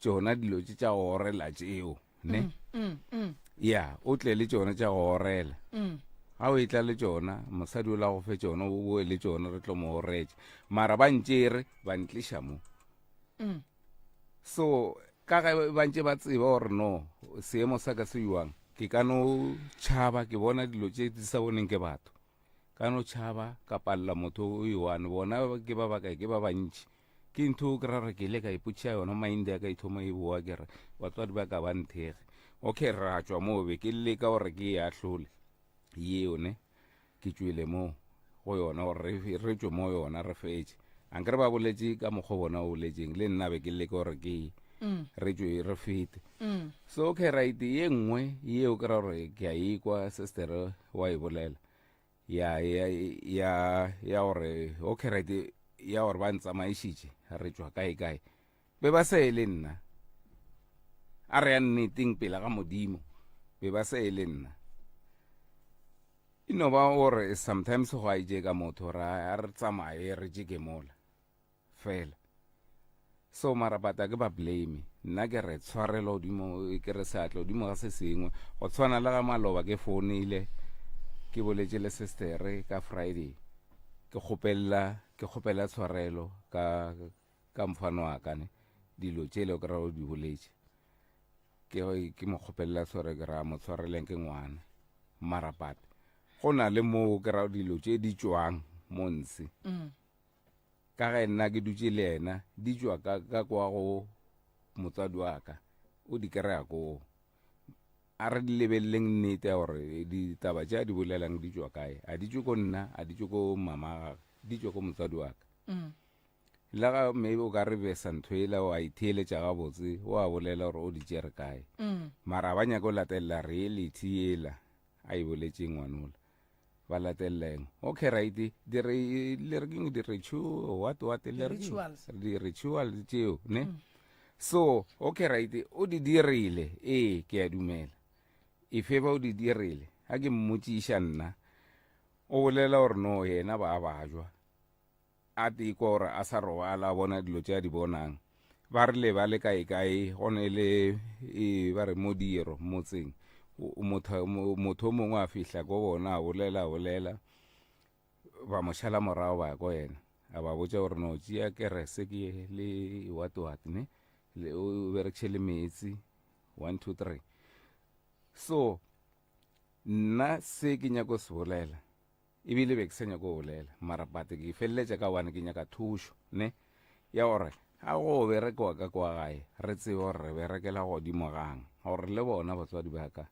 tšona dilo tše tša go orela tšeo ne mm, mm, mm. ya o tle le tšona tša go orela ga o etla le tšona mosadi ola go fe tšona o boe le tšona re tlo mo oretša mara ba ntšere ba ntliša mo so ka ge ba ntše ba tseba gore no seemo sa ka se jwang ke ka no tšhaba ke bona dilo tše di sa boneng ke batho ka no tšhaba ka palela motho o iwane bona ke ba bakae ke ba bantši ke ntho ke ra re ke ile ka ipotšha yona mind ya ka e thoma e boa ke re batswadi ba ka ba nthege okay ra tšwa moo be ke leka gore ke e ahlole yeo ne ke tšwele mo go yona gore re tšwe mo yona re fetše ankere ba boletše ka mokgwa bona o boletseng le nna be ke leke gore ke mm. re tšwe re fete mm. so okay right ye nngwe yeo ke ra gore ke a ikwa sister wa e bolela ya ya ya ya gore okay right ya gore ba ntsamaišitše re tšwa kae kae be ba sa e le nna a re ya nneteng pele ga modimo be ba sa e le nna e no ba gore sometimes go a itše ka motho gore a re tsamaye re tšeke mola fela so mara bata ke ba blame nna ke re tshwarelo godimo ke re seatla godimo ga se sengwe go tshwana le ga maloba ke founile ke boletše le sistere ka friday ke kgopelela. Ke kgopela tshwarelo ka ka mfano wa ka ne dilo tšele o kry-a o di boletše. Ke ke mo kgopelela tshwarelo ke ra mo tshwareleng ke ngwana. Mara but go na le mo o kry-a dilo tše di tšwang mo ntshe. Mm. Ka ge nna ke dutše le yena di tšwa ka ka kwa go motswadi wa ka o di kry-a koo. A re di lebeleleng nnete ya gore ditaba tše a di bolelang di tšwa kae. A di tšwe ko nna, a di tšwe ko mama gage, di tšwa ko motswadi wa ka. Mm. Le ga maybe o ka re besa ntho ela wa itheeletša gabotse, o a bolela gore o di tšere kae. Mm. Mara ba nyaka go latelela reality ela a e boletšeng ngwanola. Ba latelela eng? Okay, right. Di re le re keng di ritual what what le re Di-rituals. di ritual tšeo, ne? Mm. So, okay right, o di dirile. Ee, ke a dumela. Efe ba o di dirile. Ha ke mmotšiša nna, o bolela gore no yena ba bajwa. A tekwa gore a sa robala a bona dilo tše a di bonang. Ba rile ba le kae-kae, go ne le e, ba re modiro motseng. Motho, motho o mongwe a fihla ko bona a bolela, a bolela, ba mo šala morago ba ya ko yena. A ba botša gore no tšea kerese ke le what what ne, le o berekše le meetse, 1 2 3. So nna se ke nyako se bolela Ebile be ke sa nyake go bolela, mara but ke feleletša ka gobane ke nyaka thušo, ne, ya gore ga go berekiwa ka kwa gae, re tsebe gore re berekela godimo gang, gore le bona batswadi ba ka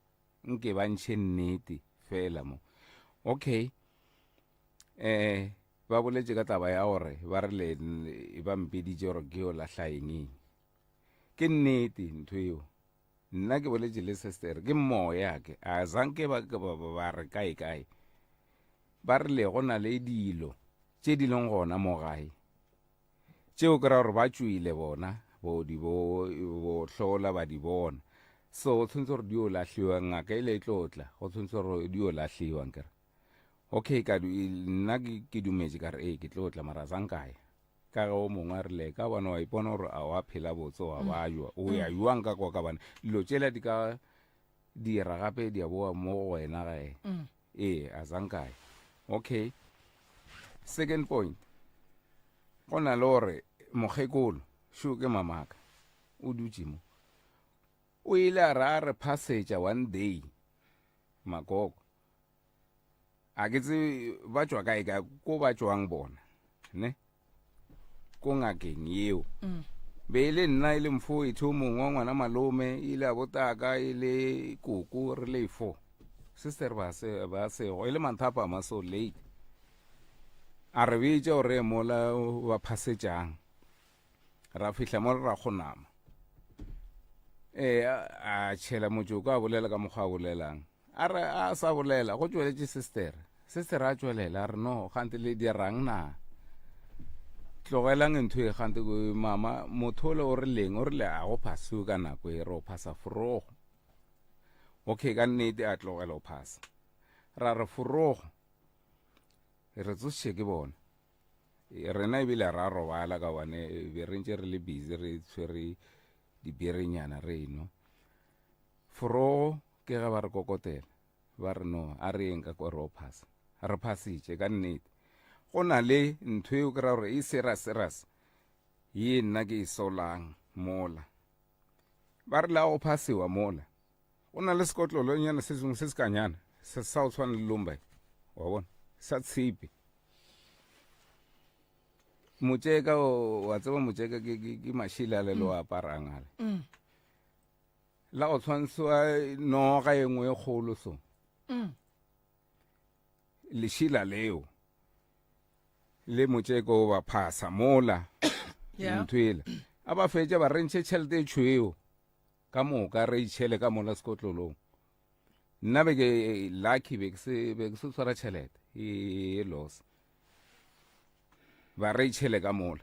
nke ba ntšhe nnete fela mo. Okay, eh, ba boletše ka taba ya gore ba re le ba mpeditše gore ke yo lahla eng eng. Ke nnete ntho eo. Nna ke boletše le sister ke moya ke a zanke ba ba re kae kae ba rile go na le dilo tše di leng gona mo gae tšeo ke ra gore ba tšwile bona bo di bo bo hlola ba di bona so go tshwanetse gore di yo lahliwa ngaka ile e tlo tla go tshwanetse gore di yo lahliwa nkere okay ka nna ke dumetše ka re ee ke tlo tla mara zankaya Ka ge o mongwe a rile, ka bone wa ipona gore a wa phela botse wa mm. bajwa o ya mm. jwang ka kwa ka bane dilo tšela di ka dira gape di a boa mo go wena gae mm. ee a zankae okay second point go na le gore mokgekolo šo ke mamaka o dutše mo o ile a ra re phasetša one day makoko a ke tsebe ba tšwa kae kae ko ba tšwang bona ne ko ngakeng yeo mm. be e le nna e le mfo etho mongwe wa ngwana malome e ile a botaka e le koko re le fo sister ba se ba sego e le manthapama so late a re bitša gore mola ba phasetšang ra fihla mo ra kgonama ee a tšhela motšoko a bolela ka mokgwa a bolelang A re a sa bolela, go tšweletše sistere. Sistere a tšwelela, a re no, gante le dirang na? Tlogelang ntho e gante mama, motho ole o rileng, o rile a go phasiwe ka nako e, re o phasa forogo. Okay, ka nnete a tlogela o phasa. Ra re forogo, re tsošitše ke bona. Rena ebile ra robala ka gobane be re ntše re le busy re tshwere diberenyana re enwa. Forogo Ke ge ba re kokotela, ba re, No, a re yeng ka kwa re o phasa. Re phasitše, ka nnete. Go na le ntho yeo ke ra gore e serious-serious, ye nna ke e solang mola. Ba re la go phasiwa mola, go na le sekotlolonyana se sengwe se sekanyana, sa go tshwana le lomba, wa bona, sa tshipi. Motšeka, wa tseba motšeka ke, ke, ke mašila a le le o aparang ale. Mm. La go tshwantshiwa noga e nngwe e kgolo so. Mm. Lešila leo le motšeko o ba phasa mola Yeah. ntho ela a ba fetša ba re ntšhe tšhelete e tšhweu ka moka re itšhele ka mola sekotlolong nna be ke lucky be ke se be ke se tshwara tšhelete e loss ba re tšhele ka mola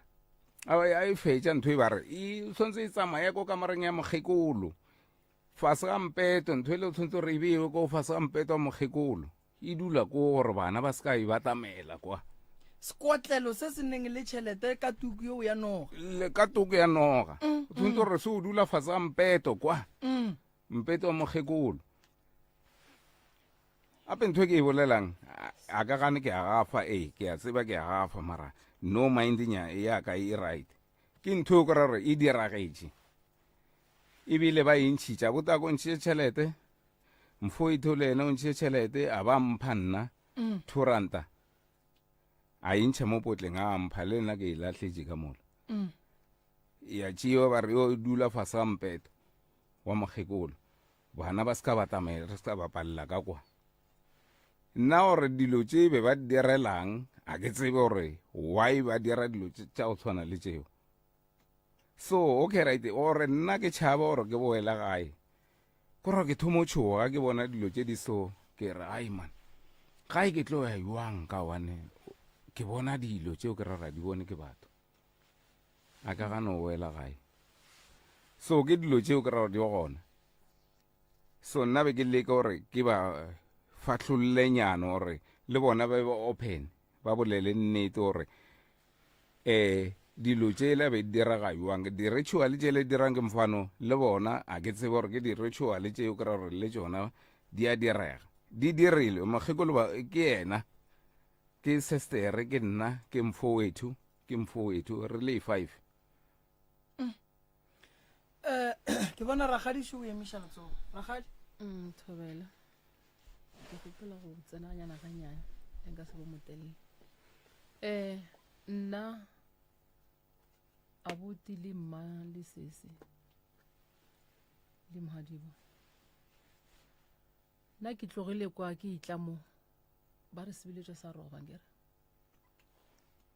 a e fetša ntho e ba re e tshwanetse e tsamaye ko kamareng ya mokgekolo fase ga mpeto ntho e le tshwanetse gore e bewe ko fase ga mpeto wa mokgekolo e dula ko gore bana ba se ka e batamela kwa sekotlelo se se neng le tšhelete ka tuku yeo ya noga le ka tuku ya noga mm, o tshwanetse mm. gore se o dula fase ga mpeto kwa mm. mpeto wa mokgekolo Gape ntho e ke e bolelang, a ka gane ke a gafa, ee, ke a tseba ke a gafa, mara No mind nya ya ka e right. Ke ntho e kora gore e diragetše. Ebile ba e ntšhitša botako ntšhitše tšhelete. Mfoitho le yena o ntšhitše tšhelete a ba mpha nna mm. 2 ranta. A e ntšha mo potleng a mpha le nna ke e lahletše ka mola. Mm. Ya tšewa ba re yo dula fase ga mpeto wa mokgekolo. Bana ba se ka ba tsamaya re se ka bapalela ka kwa. Nna gore dilo tše be ba direlang a ke tsebe gore why ba dira dilo tša go tshwana le tšeo. So okay right gore nna ke tšhaba gore ke boela gae. Kore ke thomo tšhoga ke bona dilo tše di so ke re ai man gae ke tlo ya jwang ka gobane ke bona dilo tšeo ke rara di bone ke batho. A ka gana go boela gae. So ke dilo tšeo ke rara di gona. So nna be ke leka gore ke ba fahlollenyana gore le bona ba be open ba bolele nnete gore um dilo tšela be di direga jwang di-ritual tšele di dirang ke mfano le bona a ke tsebe gore ke di-ritual tšeo ke ra gore le tšona di a direga di dirilwe mokgekolo ba ke yena ke sestere ke nna ke mfowethu ke mfowethu re le five Eh, ke bona rakgadi o emiša letsogo rakgadi mm, thobela ke gopola go tsena ganyana ganyane le nka se bo motelele um nna abuti le mma le sese le mohadibo nna ke tlogile kwa ke itla mo ba re sebiletšwa sa roba nkere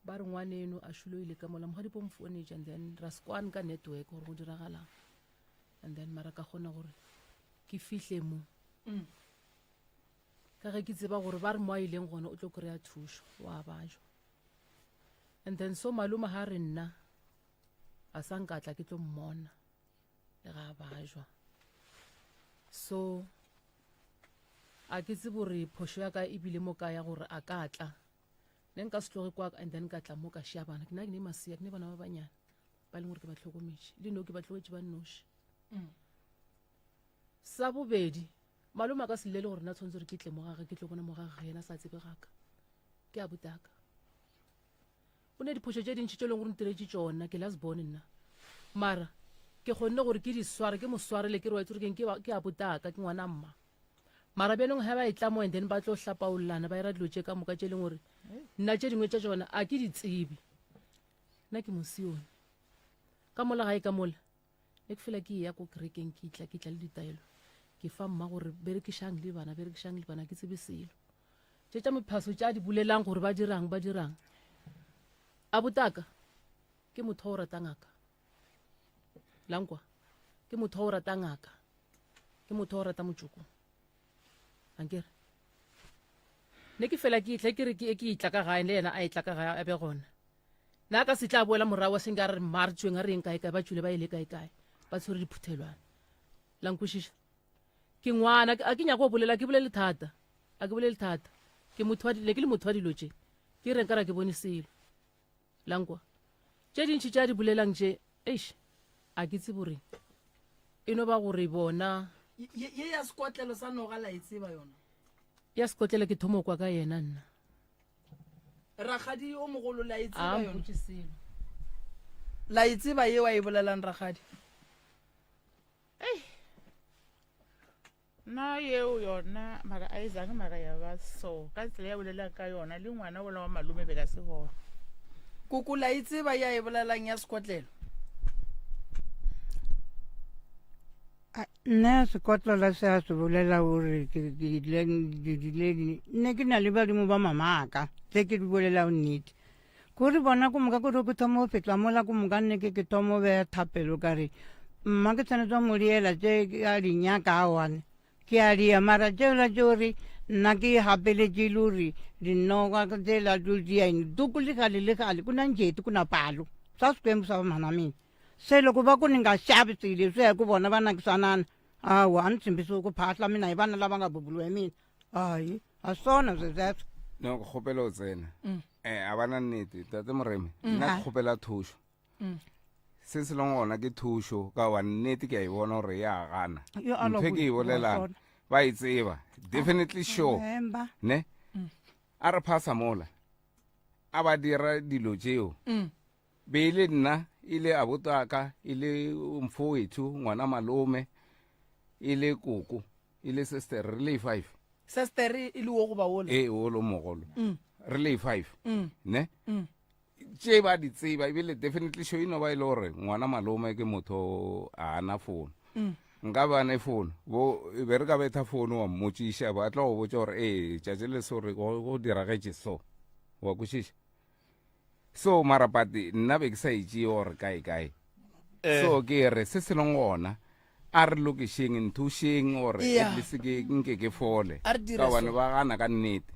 ba re ngwaneno a šulo ile ka mola mogadipo mfounetše and then ra sekwane ka network gore go diragalang and then mara ka kgona gore ke fihle mo mm. ka ge ke tseba gore ba re mo a ileng gone o tlo kry-a thušo wa bajwa and then so malome ga re nna a sa nkatla ke tlo mmona le ga a bajwa so a ke tsebe gore phošo ya ka ebile mo ka ya gore a ka tla ne nka se tloge kwa and then ka tla mo ka šia bana ke nna ke ne masea ke ne bana ba banyane ba leng gore ke ba tlhokometše le no ke ba tlogetše ba nnoši mm. sa bobedi malome a ka se llele gore nna tshwanetse gore ke tle mo gage ke tlo bona mo gage yena sa tsebe gaka ke a botaka O ne diphošo tše dintši tše e leng gore ntiretše tšona, ke last born nna. Mara ke kgonne gore ke di sware, ke mo swarele ke re wa itse gore keng ke ke abutaka, ke ngwana mma. Mara bjanong ge ba etla mo and then ba tlo hlapaolana ba ira dilo tše ka moka tše e leng gore nna tše dingwe tša tšona a ke di tsebe. Nna ke mosione. Ka mola gae ka mola ne ke fela ke eya ko kerekeng ke tla ke tla le ditaelo ke fa mma gore berekišang le bana berekišang le bana ke tsebe selo. Tše tša mephaso tša di bolelang gore ba dirang ba dirang. Abutaka ke motho wa o rata ngaka. Lankwa ke motho wa o rata ngaka. Ke motho wa o rata motšoko. Ankere. Ne ke fela ke itla ke re ke ke itla ka gae le yena a itla ka gae a be gona. Na ka se tla boela morago a seng ka re mma re tšweng a re yeng kae kae ba tšwile ba ile kae kae ba tshwere diphuthelwana. La nkwešiša? Ke ngwana a ke nyako go bolela ke bolele thata. A ke bolele thata. Ke motho wa ne ke le motho wa dilo tše. Ke re nkare ke bone selo. Lankwa. Tše dintši tša di bolelang tše, eish, a ke tsebe gore e no ba gore bona. Ye ye ya sekotlelo sa noga la e tseba yona? Ya sekotlelo ke thomo kwa ka yena nna. Rakgadi o mogolo la e tseba A yona? mpotše selo. La e tseba yeo a e bolelang rakgadi? Ei. Nna yeo yona mara a e zange mara ya ba so ka tsela ya bolelang ka yona le ngwana ola wa malome be ka se gona. Koko la e tseba ya e bolelang ya sekotlelo? Nna sekotlelo se a se bolela gore ke dirileng nne ke na le badimo ba mamaka tse ke di bolelago nnete Kore bona ko moka kore ke thoma go fetla mola ko moka nne ke ke thoma go beya thapelo ka re mma ke tshwanetse go mo diela tše a di nyaka awane ke a dia mara tšela tše gore nna ke gapeletše le gore dinoka tsela tlo dia eng duku le gale le gale ku na njeti ku na palo swa swikwembu swa vamhana mina se loko va ku ni nga xavi swilo leswi ya hi ku vona va nakisanana awa a ni tshembisiwi ku phahla mina hi vana lava nga bubuliwa hi mina Ai, a swona swesweswo. No, ke kgopela o tsena. Mm. Eh, a bana nnete, tate Moremi, mm. nna ke kgopela thušo. Mm. Se se leng gona ke thušo ka wa nnete ke a e bona gore ya gana. Ntho e ke e bolelang ba e tseba. Definitely sure. Ne? A re phasa mola. a ba dira dilo tšeo mm. be e le nna e le abotaka e le mfowethu ngwana malome e le koko e le sister re le five sister e le wo goba wola ee wo lo mogolo mm. re le five mm. ne mm. tše ba di tseba ebile definitely show ino ba e le gore ngwana malome ke motho a ana fono mm. nka ba ne fono bo e be re ka betha fono wa mmotšiša ba tla go botša gore ee tšatši le so re go diragetše so wa kwešiša so mara but nna be ke sa e tšee gore kae kae Eh. so ke re se se leng gona a re lokišeng nthušeng gore Yeah. at least ke nke ke fole A re dire ka gobane so. ba gana ka nnete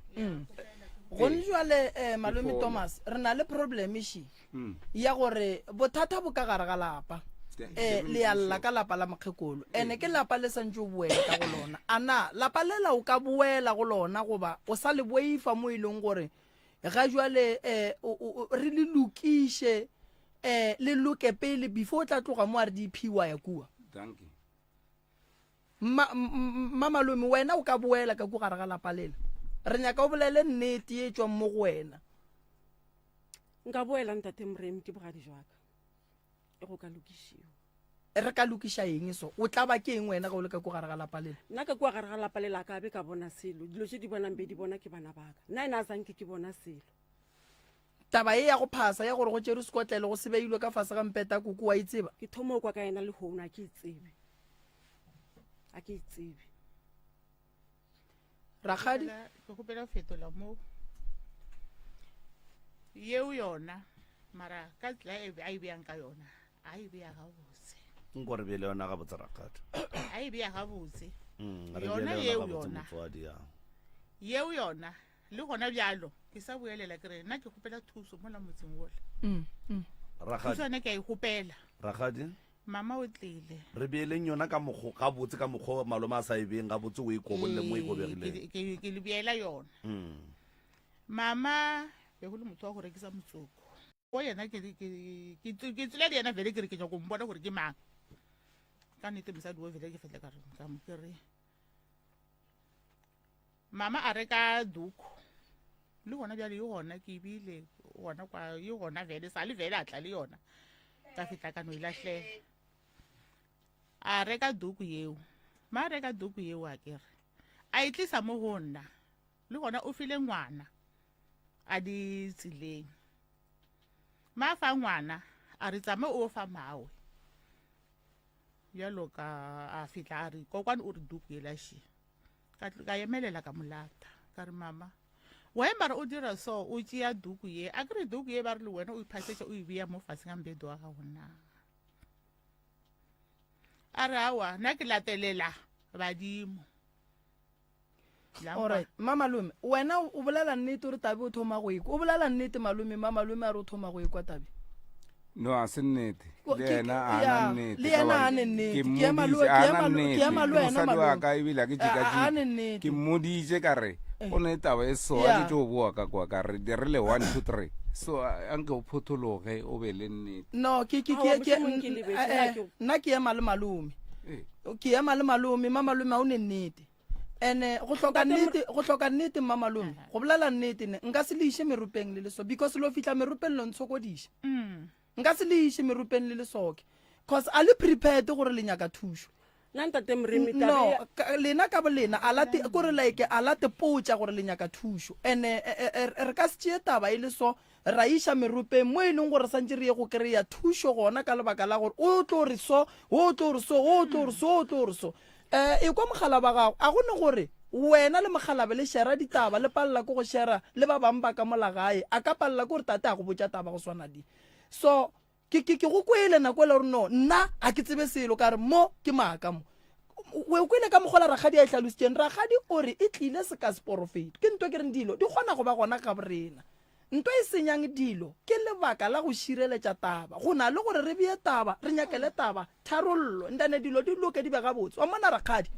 gone jwale um malome fole. thomas re na le problem ši Mm. ya gore bothata bo ka gare ga lapa um le ya lla ka lapa la mokgekolo ene ke lapa le santse o boela ka go lona a na lapa lela o ka boela go lona goba o sa le boifa mo e leng gore ga jwale um re le lokiše um le loke pele before o tla tloga mo rdp wa ya kua mma malome wena o ka boela ka ku gare ga lapa lela re nyaka o bolele nnete ye e tswang mo go wena nka boela ntate moremi ke bogadi jwaka e go ka lokišiwa Re ka lokiša eng so? O tla ba ke eng wena ge o le ka ko gare ga lapa lela? Nna ka kua gare ga lapa lela a ka be ka bona selo. Dilo tše di bonang be di bona ke bana ba ka. Nna ena a sa nke ke bona selo. Taba ye ya go phasa ya gore go tšerwe sekotlelo go se beilwe ka fase ga mpeta koko wa e tseba? Ke thoma go kwa ka yena lehono, a ke e tsebe. A ke e tsebe. Rakgadi? Ke kgopela go fetola mo. Yeo yona mara ka tsela e a e beyang ka yona a e beya gabotse. Nko re beele yona gabotse rakgadi. A e beya gabotse. Mm, re Yona beele yeo yona gabotse yona. motswadi ya. Yeo yona le gona bjalo ke sa boelela ke re nna ke kgopela thuso mola motseng wola. Mm, mm. Thuso Rakgadi, yona ke a e kgopela. rakgadi. Mama o tlile. Re beeleng yona ka mokgo gabotse ka mokgo malome a sa e beeng gabotse o e kobolle mo e Ee, kobegileng. ke, ke, ke le beela yona. Mm. Mama be go le motho wa go rekisa motsoko. Go yena ke ke ke ke tsela le yena vele ke re ke nyako mbona gore ke mang. Ka nnete mosadi o vele ke fetla ka re ka mo ke re mama a reka duku le gona bjale e gona ke ebile gona kwa e gona vele sa le vele a tla le yona ka fetla ka no e lahlela a reka duku yeo ma reka duku yeo a kere a e tlisa mo go nna Le gona o file ngwana a di tseleng. Ma fa ngwana a re tsame o fa mawe. Bjalo ka a fitla a re kokwane o re duku ela shi. Ka ka emelela ka molata. Ka re mama why mara o dira so o tšea duku ye a ke re duku ye ba re le wena o iphasetša o e beya mo fase ga mbedo wa gago na a re awa nna ke latelela badimo Alright, mma malome, wena o bolela nnete o re tabe o thoma go ekwa. O bolela nnete malome, mma malome a re o thoma go ekwa tabe. No, a se nnete. Le yena a na nnete. Le yena a ne nnete. Ke ema le ke ema le wena malome. Mosadi wa ka ebile ke tšika tšika. Ke mmoditše ka re eh. go ne taba e so a ke tšo boa ka kwa ka re re le 1 2 3. So a nke o phothologe o be le nnete. No, ke ke ke ke eh, eh, nna ke ema le malome. Ke ema le malome, mma malome a o ne nnete. ene go hloka nnete go hloka nnete mma malome go bolela nnete ne nka se le iše meropeng le leso because lo fihla meropeng lo ntshokodiša mm. nka se le iše meropeng le lesoke cause a le prepared gore le nyaka thušo nna ntate moremi no lena ka bolena a late kore like a late potša gore le nyaka thušo ene e, e, e, re ka se tšee taba e le so ra iša meropeng mo e leng gore santše re ye go kry-a thušo gona ka lebaka la gore o tlo re so o tlo re so o tlo re so o tlo re so um e kwa mogala ba gago a go ne gore wena le mogalabe le shera ditaba le palela ke go shera le ba bangwe ba ka mola gae a ka palela ke gore tate a go botša taba go swana di so Ke, ke, ke go kwele nako ele gore no, nna ga ke tsebe selo, ka re mo ke maaka mo. O kwele ka mokgola rakgadi a e hlalositšeng. Rakgadi o re e tlile seka seporofeto. Ke nto ke reng dilo di kgona go ba gona ga borena. Nto e senyang dilo ke lebaka la go šireletša taba go na le gore re bee taba, re nyakele taba tharollo, ntane dilo di loke di be gabotse. Wa mmona rakgadi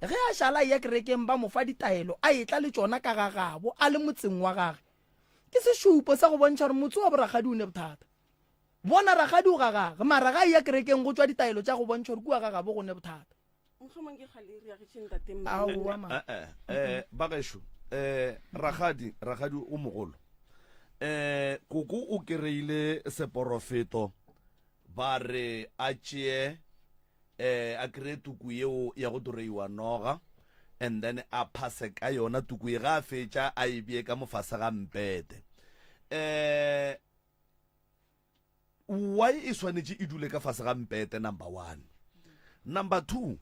ge a šala a eya kerekeng ba mo fa ditaelo a etla le tšona ka ga gabo a le motseng wa gage. Ke sešupo sa go bontšha gore motse wa borakgadi o ne bothata. Bona rakgadi o ga gage, mara ga a eya kerekeng go tšwa ditaelo tša go bontšha gore kua ga gabo go ne bothata. Mohlomong ke kgale e reagetše ntate Aowa ma. Eh, eh, eh, bagešo eh, rakgadi rakgadi o mogolo. Eh koko o kereile seporofeto ba re a tšee eh a kreye tuku yeo ya go doreiwa noga and then a phase ka yona tuku ye ga a fetša a e bee ka mofase ga mpete. Eh why e swanetše e dule ka fase ga mpete number one number two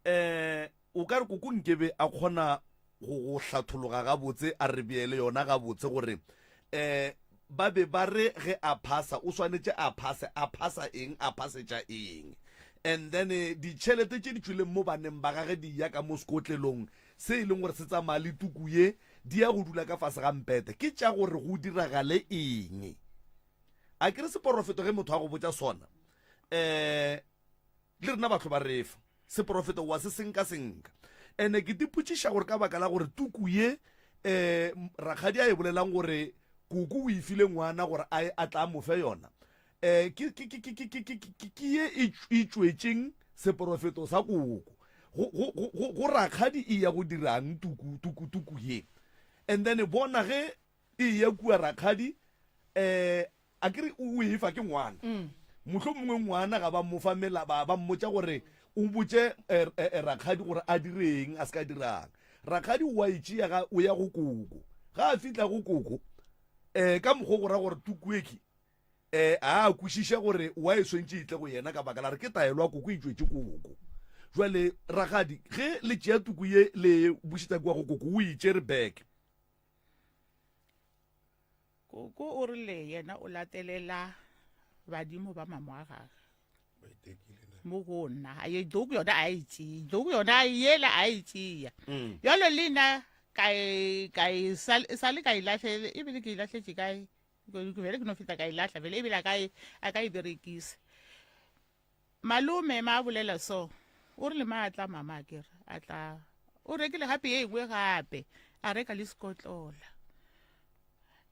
eh o ka re koko nkebe a kgona go go hlathologa gabotse a re beele yona gabotse gore eh ba be ba re ge a phasa o swanetše a phase a phasa eng a phasetša eng and then eh, ditšhelete tše di tšwileng mo baneng ba gage di ya ka mo sekotlelong se e leng gore se tsamaya le tuku ye di ya go dula ka fase ga mpete ke tša gore go diragale eng a ke re seporofeto ge motho a go botša sona um le rena batho ba refa seporofeto wa se senka senka ene ke tipotšiša gore ka baka la gore tuku ye um rakgadi a e bolelang gore koko o e file ngwana gore a a tla mo fe yona um ke ke ke ke ke ke ke ke ye e e tšwetšeng seporofeto sa koko go go go go rakgadi e ya go dirang tuku tuku tuku ye and then bona ge e ya kua rakgadi um a ke re o e fa ke ngwana mm. mohlho mongwe ngwana ga ba mo fa mela ba ba mmotša gore o botše eh, eh, eh, rakgadi gore a direng a se ka dirang rakgadi o a e tšea ga o ya go koko ga a fihla go koko um ka mokgwa go ra gore tukueki um a a kwešiša gore wa e swantše e tle go yena ka baka la re ke taelo ya koko e tšwetše koko jwale rakgadi ge le tšea tuku ye le bušetša kua go koko o e tšere back Koko o rile yena o latelela badimo ba mamo a gage mo go nna a ye doku yona a e tšee doku yona yela a e tšea mm. bjalo le nna ka e, ka e sa le ka e lahlele ebile ke e lahletše kae vele ke no feta ka e lahla vele ebile a ka e, a ka e berekisa Malome ma a bolela so, o rile ma a tla mama a kere a tla o rekile gape ye engwe gape a reka le sekotlola.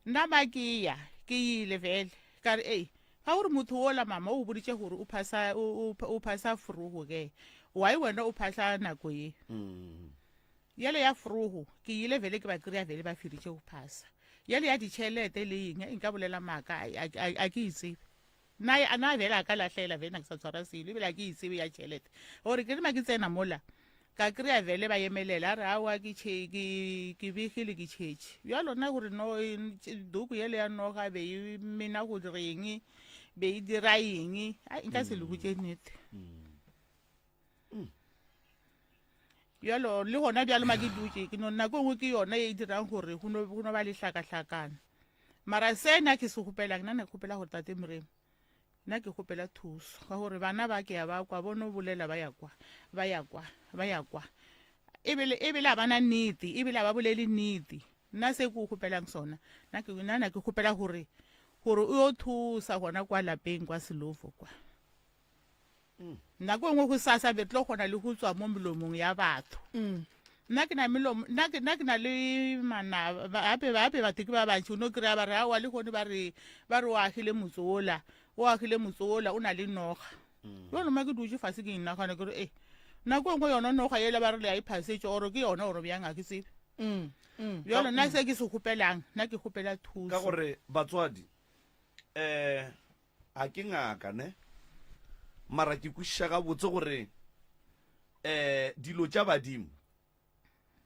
Nna ma ke ya ke ile vele ka re ei ga gore motho ola mama o boditše gore o phasa o phasa frogo ke why wena o phasa nako ye mm. yele ya frogo ke ile vele ke ba kry-a vele ba feditše go phasa yele ya ditšhelete le eng nka bolela maaka a ke itsebe Na a na bjale a ka lahlela vele na ke sa tshwara selo ebile a ke itsebe ya tšhelete gore ke re ma ke tsena mola ka kry-a vele ba emelela a re aowa ke tšhe ke ke begile ke tšhetše bjalo nna gore no doko yele ya noga be e mena go direng be e dira eng ai nka se le botše nnete bjalo le gona bjalo ma ke dutše ke no nako e nngwe ke yona e dirang gore go no go no ba le hlakahlakano mara se nna ke se kgopelang nna ne ke kgopela gore tate moremo nna ke kgopela thuso ka gore bana ba ke ya ba kwa bono bolela ba ya kwa ba ya kwa ba ya kwa ebile ebile a bana nnete ebile a ba bolele nnete nna se ke o kgopelang sona nna ke nna na ke kgopela gore gore o yo thusa gona kwa lapeng kwa selofo kwa Nako e nngwe go sasa be tlo kgona le go tswa mo melomong ya batho. Mm. Nna ke na melomo nna ke nna ke na le manaba gape gape batho ke ba bantši o no kry-a ba re aowa le gone ba re ba re o agile motse ola o agile motse ola o na le noga mm. jalo ma ke dutse fase ke inagana ke re e nako e nngwe yona noga ele ba re le ya e phasetse oro ke yona oro bjang ga ke tsebe mm, mm. jalo nna se ke se kgopelang nna ke kgopela thuso ka gore batswadi um A ke ngaka, ne? Mara ke kwešiša gabotse gore um dilo tša badimo,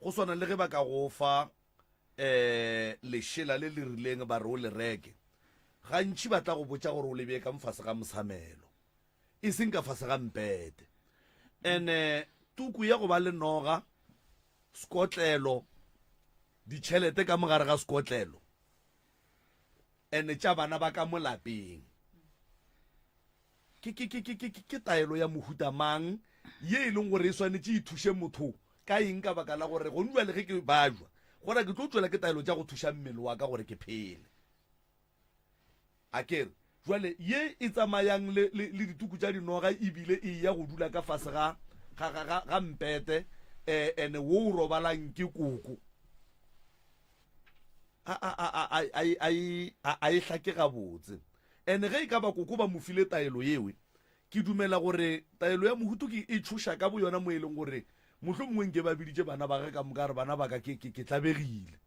go swana le ge ba ka go fa um lešela le le rileng ba re o le reke, gantši ba tla go botša gore o le bee ka mofase ga mosamelo, e seng ka fase ga mpete. Ene tuku ya go ba le noga, sekotlelo, ditšhelete ka mogare ga sekotlelo, ene tša bana ba ka mo lapeng. Ke, ke, ke, ke, ke, ke taelo ya mohuta mang ye e leng gore e swanetše e thuše motho ka eng ka baka la gore gone bjale ge ke bajwa gona ke tlo tšwela ke taelo tša go thuša mmele wa ka gore ke phele. A ke re jwale ye e tsamayang le, le, le dituku tša dinoga ebile e ya go dula ka fase ga, ga, ga, ga, ga mpete eh, ene wo o robalang ke koko. a, a, a, a, a, a, a, a e hlake gabotse. Ene ge e ka ba koko ba mo file taelo yewe, ke dumela gore taelo ya mohutu ke e tšhoša ka boyona mo e leng gore mohlomongwe nke ba biditše bana ba ge ka moka a re bana ba ka ke, ke, ke tlabegile.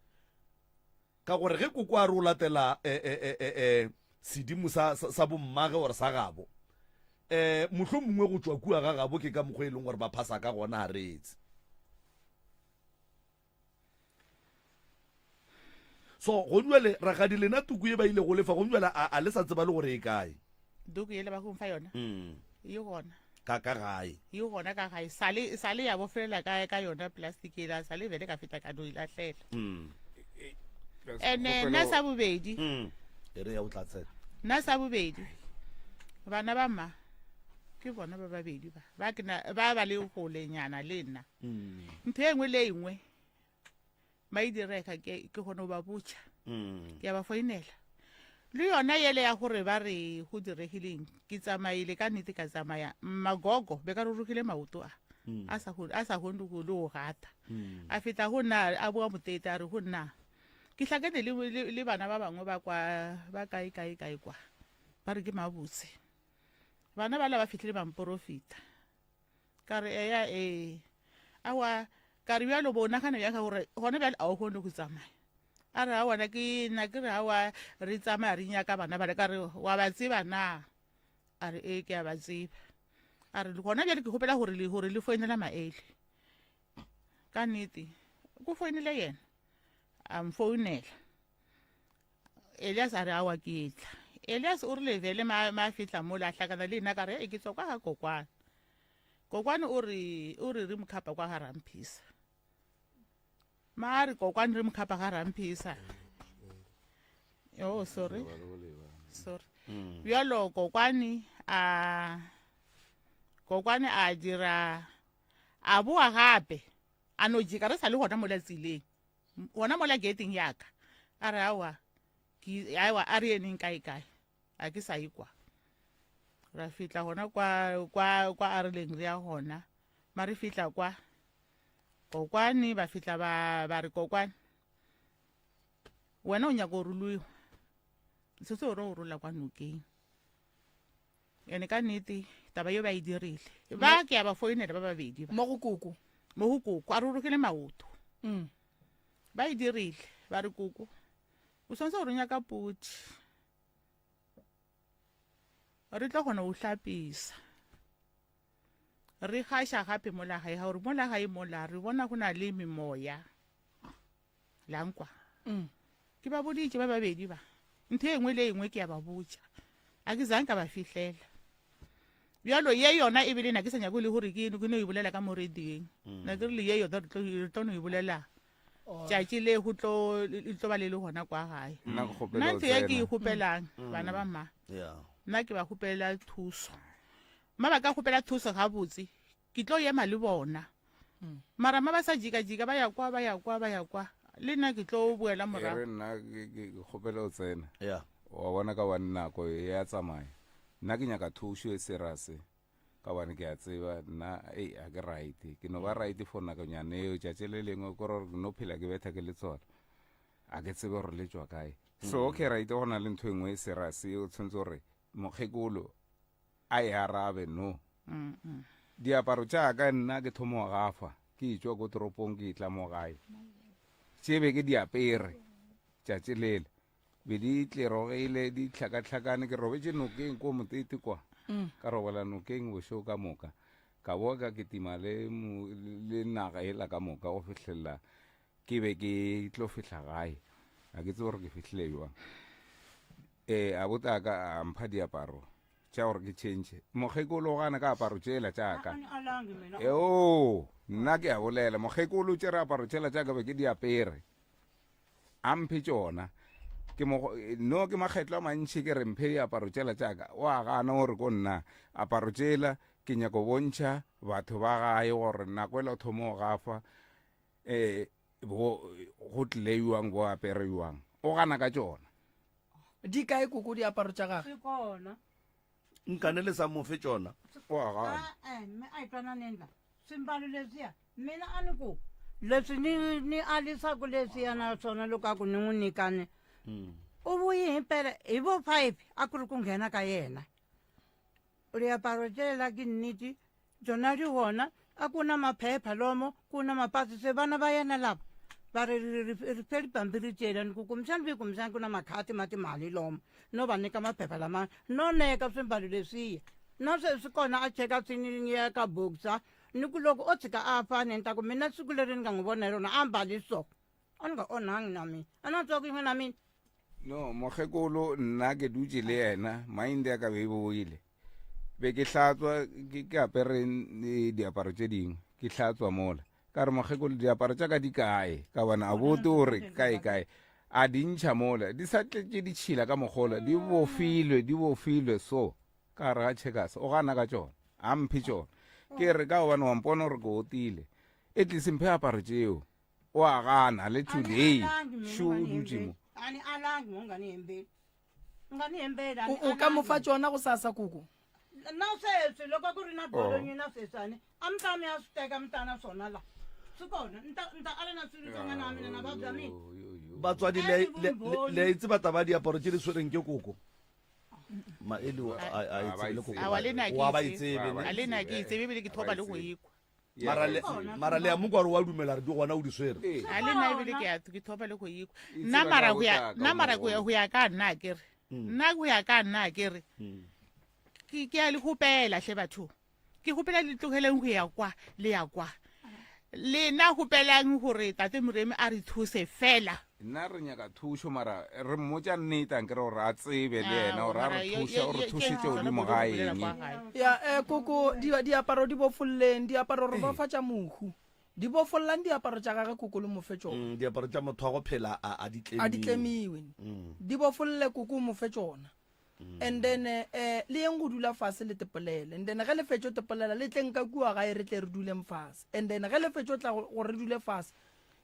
Ka gore ge koko a re o latela eh, eh, eh, eh, eh, sedimo sa, sa, sa bommage gore sa gabo, eh, mohlomongwe go tšwa kua ga gabo ke ka mokgwa e leng gore ba phasa ka gona, ga re etse. So gonjwale rakgadi lena tuku ye ba ile go lefa gonjwale a, a le sa tseba le gore e kae? Tuku yele ba go mfa yona e gona. Ka ka gae. E gona ka gae. Sale sale ya bofelela ka ka yona plastic ela sale vele ka feta ka no e lahlela. Ene nna sa bobedi. E re ya o tla tsena. Nna sa bobedi. Bana ba mma ke bona ba babedi ba ba ke na ba ba le golenyana le nna. Ntho e nngwe le e nngwe ba e direka ke ke kgone go ba botša mm. ke a ba foinela le yona yele ya gore ba re go diregileng ke tsamaile ka nnete ka tsamaya magogo be ka rurugile maoto a mm. a sa kgone go le go gata mm. a feta go nna a boa motete a re go nna ke hlakane le bana ba bangwe ba kwa ba kae kae kae kwa ba re ke mabotse bana ba la ba fitlhile ba mporofita Ka re, Eya, ee. Aowa, ka re, bjalo bo nagana bjang ka gore gona bjale a o kgone go tsamaya? A re, Aowa, na ke, na ke re aowa, re tsamaya re nyaka bana bale. Ka re, Wa ba tseba na? A re, Ee, ke a ba tseba. A re, Gona bjale ke kgopela gore le, gore le foinela Maele. Ka nnete, ko foinele yena, a mfounela. Elias a re, Aowa, ke etla. Elias o rile vele ma, ma fihla mola a hlakana le nna ka re, ke tswa kwa ga Kokwane. Kokwane o re, o re re mokhapa kwa ga Ramphisa. Ma a re Kokwane re mokhapa ga Ramphisa. Oh, sorry. Sorry. Bjalo Kokwane a Kokwane a dira a boa gape a no jika re sa le gona mola tseleng. Gona mola gating ya ka. A re aowa, ke aowa a re eneng kae kae. A ke sa ikwa. Ra fihla gona kwa kwa kwa a rileng re ya gona. Ma re fihla kwa. Kokwane ba fihla ba ba re kokwane. Wena o nyaka go ruluiwa. Se se o re o rola kwa nokeng. Ene ka nnete taba yo ba e dirile. Ba ke a ba foinela ba babedi ba. Mo go koko. Mo go koko a rurugile maoto. Ba e dirile ba re koko o swanetse gore o nyaka pudi. Re tlo kgona go hlapisa. Re gaša gape mola gae ga gore mola gae mola re bona go na le memoya. La nkwa. Mm. Ke ba boditše ba babedi ba. Ntho e nngwe le e nngwe ke ya ba botša. A ke zang ka ba fihlela. Bjalo ye yona e bile na ke sa nyako le gore ke ke no e bolela ka mo radiong. Mm. Na ke re le ye yona re tlo re tlo no e bolela. Tšatši le go tlo le tlo ba le le gona kwa gae. Nna ke kgopela Nna go ntho ye ke e tsena. kgopelang bana ba mma. Yeah. Nna ke ba kgopela thuso. Mma ba ka kgopela thuso gabotse. Ke tlo ema le bona. Mara ma ba sa jika-jika ba ya kwa, ba ya kwa, ba ya kwa. Le nna ke tlo boela E morago. re nna ke ke- ke kgopele o tsena. Yeah. Wa bona ka gobane nako e ya tsamaya. Nna ke nyaka thušo e serious ka gobane ke a tseba nna ei a ke right. Ke no ba right for nakonyana eo tšatši le lengwe ke gore ke no phela ke betha ke le tsona. A ke tsebe gore le tšwa kae. So okay right go na le ntho e nngwe e serious e o tshwanetse gore mokgekolo a e arabe no. Diaparo tša ka nna ke thoma go gafa ke etšwa ko toropong ke etla mo gae. Tše be ke di apere tšatši lela be di tlerogile di hlakahlakane ke robetše nokeng ko motete kwa ka robala nokeng bošego ka moka ka boa ka kitima le, le naga ela ka moka go fihlelela ke be ke tlo fihla gae a ke tsebe gore ke fihlile jwang ee a botaka a mpha diaparo tša gore ke change mokgekolo o gana ka aparo tšela tša ka eo nna ke a bolela mokgekolo tšere aparo tšela tša ka be ke di apere a mphe tšona ke mo no ke makgetlo a mantšhi ke re mphe diaparo tšela tša ka o a gana gore ko nna aparo tšela ke nyako bontšha batho ba gae gore nako ela o thoma go gafa um go tleiwang bo apereiwang o gana ka tšona Di kae koko diaparo tša gage? Se kona. Nkane le sa mo fe tšona. O a gana. A-e, mme a itwana neng la swimbalo leswiya mina a ni ku leswi ni ni alisaku leswiya na swona loko a ku ni n'wi nyikane u vuyi himpela hi vo five a ku ri ku nghena ka yena Liaparo tšela ke nnete tšona di gona, a ku na maphepha lomo, ku na mapasi, se bana ba yena laba. Ba re, Re, re, re fe dipampiri tšela. Ni ku, Kumbexani vi, kumbexani ku na makhati ma timali lomu. No va nyika maphepha lama, no neka swimbalo leswiya. Na sweswi kona a cheka swi ni ya ka boxer. Ni ku loko o tshika a fa ni ta ku mina siku leri ni nga n'wi vona hi rona a mbali so. A ni nga onhangi na mina. A na twa ku yin'we na mina. No, mokgekolo nna ke dutše le yena, mind ya ka be e boile. Be ke hlatswa ke, ke apere eh, diaparo tše dingwe, ke hlatswa mola. Ka re mokgekolo diaparo tša ka di kae? Ka bona a bote o re kae kae. A di ntšha mola, di sa tletše ditšhila ka mogola, di bofilwe, di bofilwe so. Ka gare ga checkers, o gana ka tšona, a mphe tšona. Ke re ka gobane wa mpona gore ke otile, at least mphe aparo tšeo. O a gana le today, šo o dutše mo. A ni alangi mo nga ni hembeli. Nga ni hembeli. O, o ka mo fa tšona go sasa koko? Na sweswi loko ku ri na bolo Oh. nyina sweswi a ni a mi ta mi ya swi teka mi ta na swona la. Swi kona. Ni ta ni ta ala na swiritsongwana wa mina na vabya mina. Batswadi le le le a e tseba taba ya diaparo tše di swereng ke koko? Maeli o a a e tsebe le koko. Awa, le nna ke Wa ba e e tsebe ne? A le nna ke e tsebe ebile ke thoba le go ekwa. Mara le mara le a mo kwa gore wa dumela re di gona o di swere. A le nna ebile ke a ke thoba le go ekwa. E Nna tseba mara ka go ya go tla ka nna mara go ya mogolo. go ya ka nna ke re. Nna go ya ka nna ke re. Ke ke a le gopela hle batho. Ke gopela le tlogeleng go ya kwa le ya kwa. Lena gopelang gore Tate Moremi a re thuse fela. Nna re nyaka thušo mara re mmotša nnete ankere gore a tsebe le yena gore a re thuše o re thušetše godimo ga eng. Ya eh, koko di, diaparo di bofolleng diaparo re bofatša mohu di bofollang diaparo tša gage koko le mofe tšona. Mm, diaparo tša motho wa go phela a a di A di tlemiwe. tlemiwe. Di bofolle koko o mofe tšona. And then eh le yeng go dula fase le tepolele. And then ge le fetšo tepolela le tleng ka kua gae re tle re duleng fase. And then ge le fetšo tla gore re dule fase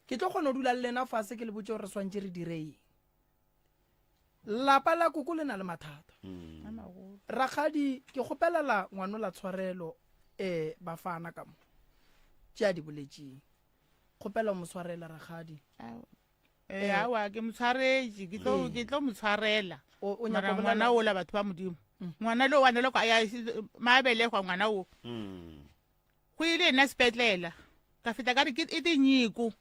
ke tlo kgona go dula le lena fase ke le botše gore re swantše re dire eng. Lapa la koko le na le mathata. Rakgadi ke kgopelela ngwanola tshwarelo eh bafana ka mo tše a di boletšeng. Kgopela o mo swarele rakgadi. Eh, eh. awa ke mo tshwaretše ke tlo ke tlo mo tshwarela O- o nyaka mara go bolela- ngwana ola batho ba modimo ngwana le wane loko a ya maabelegwa ngwana o go ile nna sepetlela ka feta ka re ke e tinyiko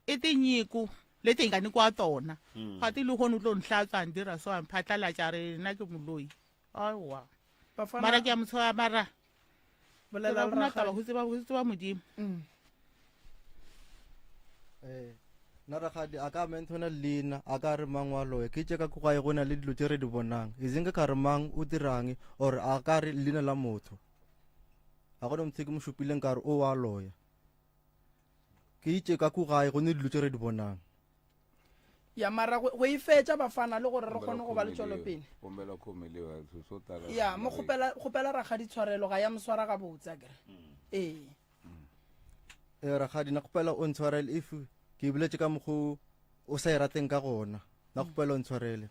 e tinyiko leti hi nga nyikiwa tona ga ti le kgone o tlo nhlatswa a ndira so a mphatlalatša re nna ke moloi aowa Bafana- mara ke a mo tshwara mara Bolela le gona taba rakgadi. go tseba go tseba modimo Mm. Eh, nna rakgadi a ka menthona leina a ka re mang wa loya ke tše ka ko gae go na le dilo tše re di bonang e seng ke ka re mang o dirang or a ka re leina la motho ga gona motho ke mo šupileng ka re o wa loya ke itše ka ko gae go ne dilo tše re di bonang ya mara go e fetša bafana le gore re kgone go ba le tšwelopele ya mo kgopela kgopela rakgadi tshwarelo ga ya mo swara gabotse a kere ee ee rakgadi na kgopela o ntshwarele if ke boletse ka mokgo o sa e rateng ka gona na kgopela o ntshwarele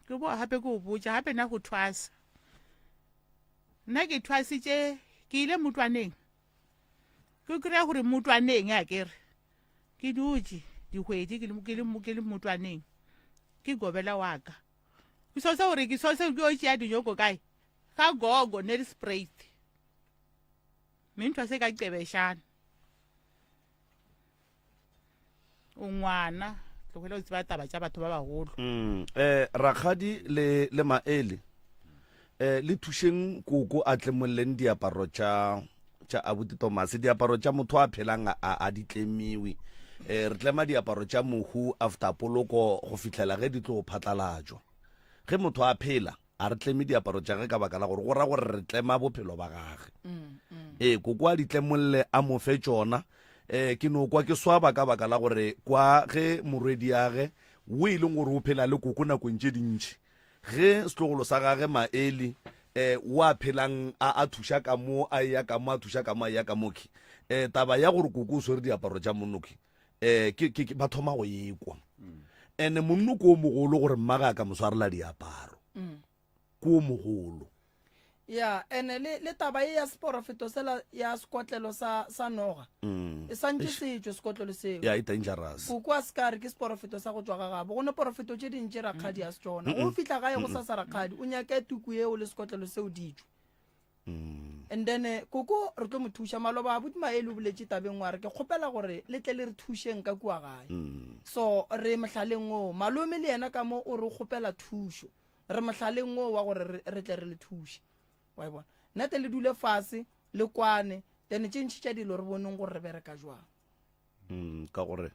ke boa gape ke o botša gape nna go thwasa nna ke thwasitše ke ile motwaneng ke kry-a gore motwaneng a kere ke dutše dikgwedi ke le- ke le ke le motwaneng ke gobela wa ka ke sose gore ke sose ke yo tšea dinyoko kae ka gogo nelspruit mme ntho se ka qebešana o ngwana tlogela o tseba taba tša batho ba bagolo Mm, eh rakgadi le le maele eh le thušeng koko a tlemolleng diaparo tša tša abuti Thomas diaparo tša motho a phelang a a di tlemiwe eh re tlema diaparo tša mohu after poloko go fihlela ge di tlo phatlalatšwa ge motho a phela A re tleme diaparo tša ge ka baka la gore go ra gore re tlema bophelo ba gage. Ee, koko a di tlemolle a mo fe tšona. Ee, ke no kwa ke swaba ka baka la gore kwa ge morwediage wo e leng gore o phela le koko nakong tše dintši, ge setlogolo sa gage Maeli eh o a phelang a a thuša ka mo a eya ka mo a thuša ka mo a eya ka mo khi eh taba ya gore koko o swere diaparo tša monno khi eh ke ke ba thoma go ekwa ene monno ko o mogolo gore mmage a ka mo swarela diaparo ko o mogolo ya ene le le taba e ya seporofeto sela ya sekotlelo sa sa noga mm. e santše se tšwe sekotlelo seo ya e dangerous koko a se ka re ke seporofeto sa go tšwa ga gabo go ne porofeto tše dintši rakgadi a se tšona go fihla gae go sasa rakgadi o nyake tuku eo le sekotlelo seo di tšwe. Mm. And then eh, koko re tlo mo thuša maloba abuti Maele o boletše tabeng wa re ke kgopela gore le tle le re thušeng ka kua gae. Mm. So re mohlaleng oo malome le yena ka mo o re o kgopela thušo. Re mohlaleng oo wa gore re, re tle re le thuše. Wa e bona? Nna tle le dule fase le kwane then tše ntši tša dilo re boneng gore re bereka jwang. Mm, ka gore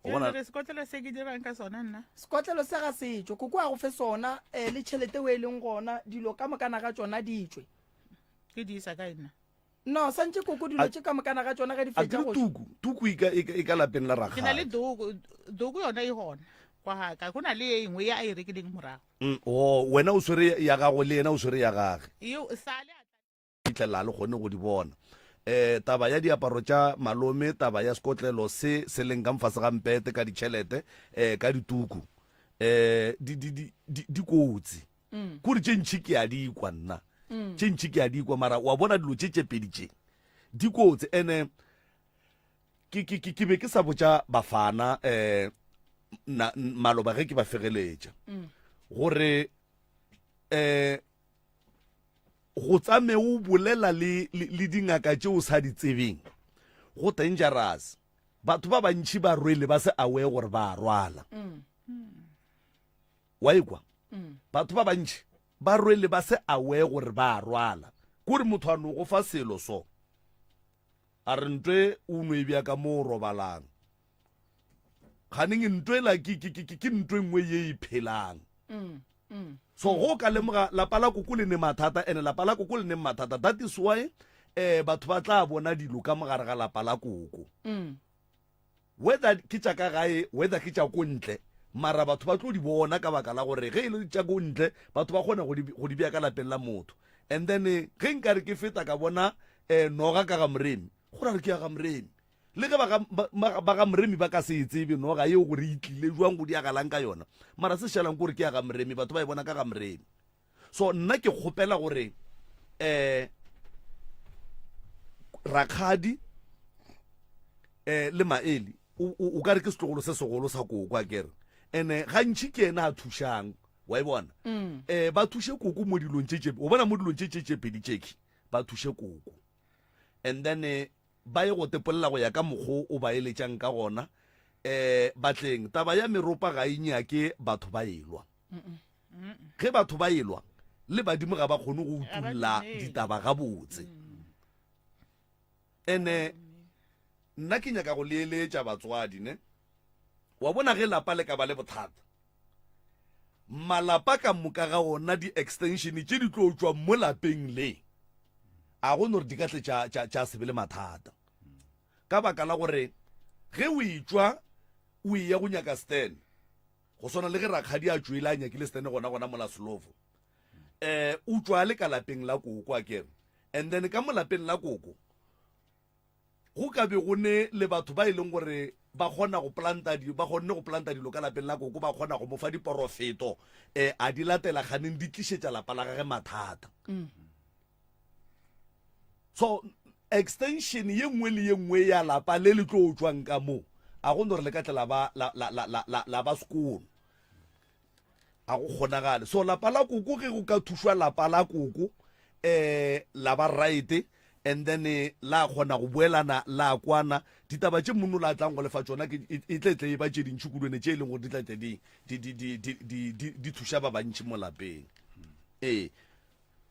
o bona Jwale sekotlelo se ke dirang ka sona nna Sekotlelo se ga se tšwe, koko a go fe sona eh, le tšhelete o e leng gona, dilo ka mokana ga tšona di tšwe. Ke di isa kae nna? No, santše koko dilo tše ka mokana ga tšona ge di a fetša ke re go tšwa. tuku tuku e ka, e ka, e ka lapeng la Ke na le rakgadi doko, doko yona e gona kwa ga ka. Go na le ye nngwe ye a e rekileng morago. Mm, o wena o swere ya gago le yena o swere ya gage Yeo sale a fihlelela le kgone go di bona. Um taba ya diaparo tša malome, taba ya sekotlelo se se leng ka mfase ga mpete ka ditšhelete, um ka dituku, um di, di, di, di, di kotsi. Kore tše ntši ke a di kwa nna, tše ntši ke a di kwa, mara wa bona dilo tše tše pedi tše di kotsi. Ene ke, ke, ke, ke be ke sa botša bafana um na, maloba ge ke ba fegeletša gore um go tsame o bolela le, le, le dingaka tše o sa di tsebeng go dangerous. Batho ba bantši ba rwele ba se aware gore ba a rwala. Mm. Wa ekwa? Mm. Batho ba bantši ba rwele ba se aware gore ba a rwala. Kore motho a no go fa selo so. A re ntwe o no e bja ka mo o robalang. Kganeng ntwe la ke, ke, ke, ke ntwe nngwe ye e phelang. Mm. Mm. So go ka lemoga lapa la koko le ne mathata ene lapa la koko le ne mathata that is why eh batho ba tla bona dilo ka mogare ga lapa la koko. Mm. Whether ke tša ka gae whether ke tša ko ntle mara batho ba tlo di bona ka baka la gore ge e le tša ko ntle batho ba kgona go di go di bea ka lapeng la motho and then eh, ge nkare ke feta ka bona eh noga ka ga moremi go ra re ke ya ga moremi Le ge ba ga, ba, ba ga Moremi ba ka se e tsebe noga yeo gore e tlile jwang go diagalang ka yona, mara se šalang ke gore ke ya ga Moremi, batho ba e bona ka ga Moremi. So nna ke kgopela gore um rakgadi um le Maeli o, o, o ka re ke setlogolo se segolo sa koko akere, ene gantši ke yena a thušang, wa e bona, um ba thuše koko mo dilong tše tše, o bona mo dilong tše tše tše pedi tšekhi, ba thuše koko and then eh, Ba ye go tepolela go ya ka mokgo o ba eletšang ka gona. Um batleng, taba ya meropa ga e nyake batho ba elwa. Ge batho ba elwa, le badimo ga ba kgone go utulla ditaba gabotse. Ene nna ke nyaka go le eletša batswadi ne. Wa bona ge lapa le ka ba le bothata, malapa ka moka ga ona di-extension tše di tlo tšwa mo lapeng le a go no re di ka tle tša, tša, tša se be le mathata ka baka la gore ge o etšwa o eya go nyaka stand go swana le ge rakgadi a tšwele a nyakile stand gona gona mola Slovo um o tšwa a le ka lapeng la koko a kere and then ka mo lapeng la koko Go ka be go ne le batho ba e leng gore ba kgona go planta di, ba kgonne go planta dilo ka lapeng la koko, ba kgona go mo fa diporofeto, eh, a di latela kganeng di tlišetša lapa la gage mathata. So extension ye nngwe le ye nngwe ya lapa le le tlo tšwang ka mo, a go no re le ka tle la ba, la, la, la, la, la, la ba sekono. A go kgonagale. So lapa la koko ge go ka thušwa lapa la koko eh la ba right and then eh, la kgona go boelana la kwana ditaba tše mono la tlang go lefa tšona ke e, e tle tle e ba tše dintši kudu ene tše e leng gore di tla tle di di di di di di di di thuša ba bantši mo lapeng. Ee.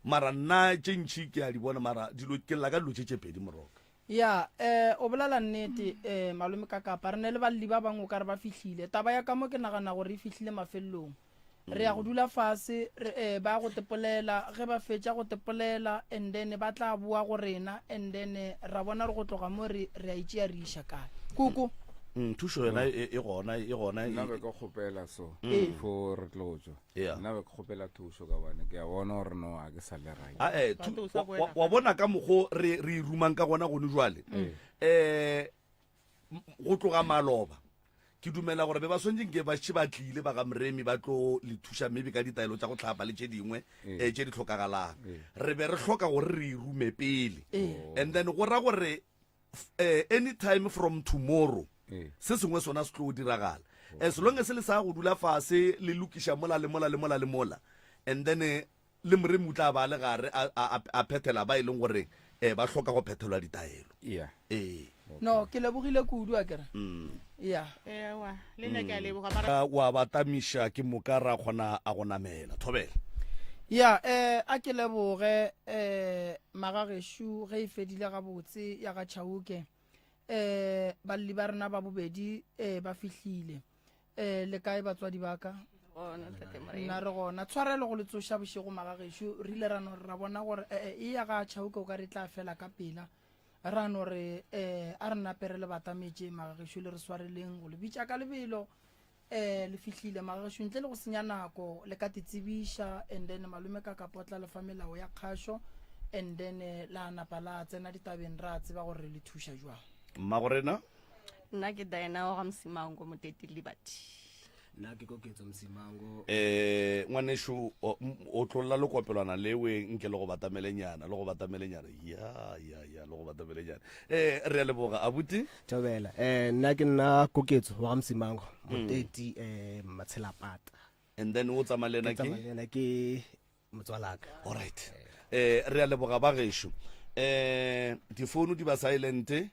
Mara nna tše ntši ke a di bona mara dilo ke lla ka dilo tše tše pedi moroka. Ya, eh, o bolela nnete, eh, malome Kakapa. Re ne le balli ba bangwe o ka re ba fihlile. Taba ya ka mo ke nagana gore e fihlile mafelelong. Re ya go dula fase, re, eh, ba ya go tepolela. Ge ba fetša go tepolela, and then ba tla boa go rena, and then eh, ra bona gore go tloga mo re, re a e tšea re iša kae. Koko. Mm, thušo yona e, e gona, e gona. Nna be ke kgopela so Ee. before re tlo tšwa. Yeah. Nna be ke kgopela thušo ka gobane ke a bona gore no a ke sa le right. A eh, Batho thu- o sa wa- boela wa- wa bona ka mokgo re re e rumang ka gona gone jwale um go tloga maloba ke dumela gore be ba swantse nke ba še ba tlile ba ga moremi ba tlo le thuša maybe ka ditaelo tša go tlhapa le tše dingwe um tše di tlhokagalang re be re hloka gore re e rume pele and then go ra gore eh, anytime from tomorrow Ee. se sengwe sona se tlo diragala as long as le sa go dula fase le lokiša mola le mola le mola le mola and then eh, Le Moremi o tla ba a le gare a, a, a, a phethela ba e leng gore um ba hloka go phethelwa ditaelo. Yeah. Ee. No, ke lebogile kudu, a kere. Ya. Ewa, le nna ke a leboga mara. Wa ba tamiša ke moka ra kgona a go namela. Thobela. Ya, eh, a ke leboge, eh, magagešo ge e fedile gabotse ya ga Chauke. Eh, balli ba rena ba bobedi, eh, ba fihlile. Eh, le kae batswadi ba ka? Gona, Ntate Moremi. Nna re gona. Tshwarelo go le tsoša bošego magagešo. Re ile ra no ra bona gore eh, eh, e ya ga Chauke o ka re tla fela ka pela. Ra no re eh, a re nape re le batametše magagešo le re swareleng go le bitša ka lebelo. Eh, le fihlile magagešo ntle le go senya nako le ka te tsebiša and then malome ka kapo tla le fa melao ya kgašo and then eh, la napa la tsena ditabeng ra tseba gore re le thuša jwang. Mmagorena. Nna ke Diana wa ga Msimango Moteti Liberty. Nna ke Koketso Msimango. Eh, ngwanešu, o, o tlolla lekopelwana lewe nke le go batamelenyana, le go batamelenyana. Ya, ya, ya, le go batamelenyana. Eh, re a leboga, abuti. Thobela. Eh, nna ke nna Koketso wa ga Msimango Moteti, eh, Matshelapata. And then o tsamaya le ena ke? Ke tsamaya le ena ke motswalaka. All right. Eh, re a leboga ba gešo. Eh, difounu di ba silent.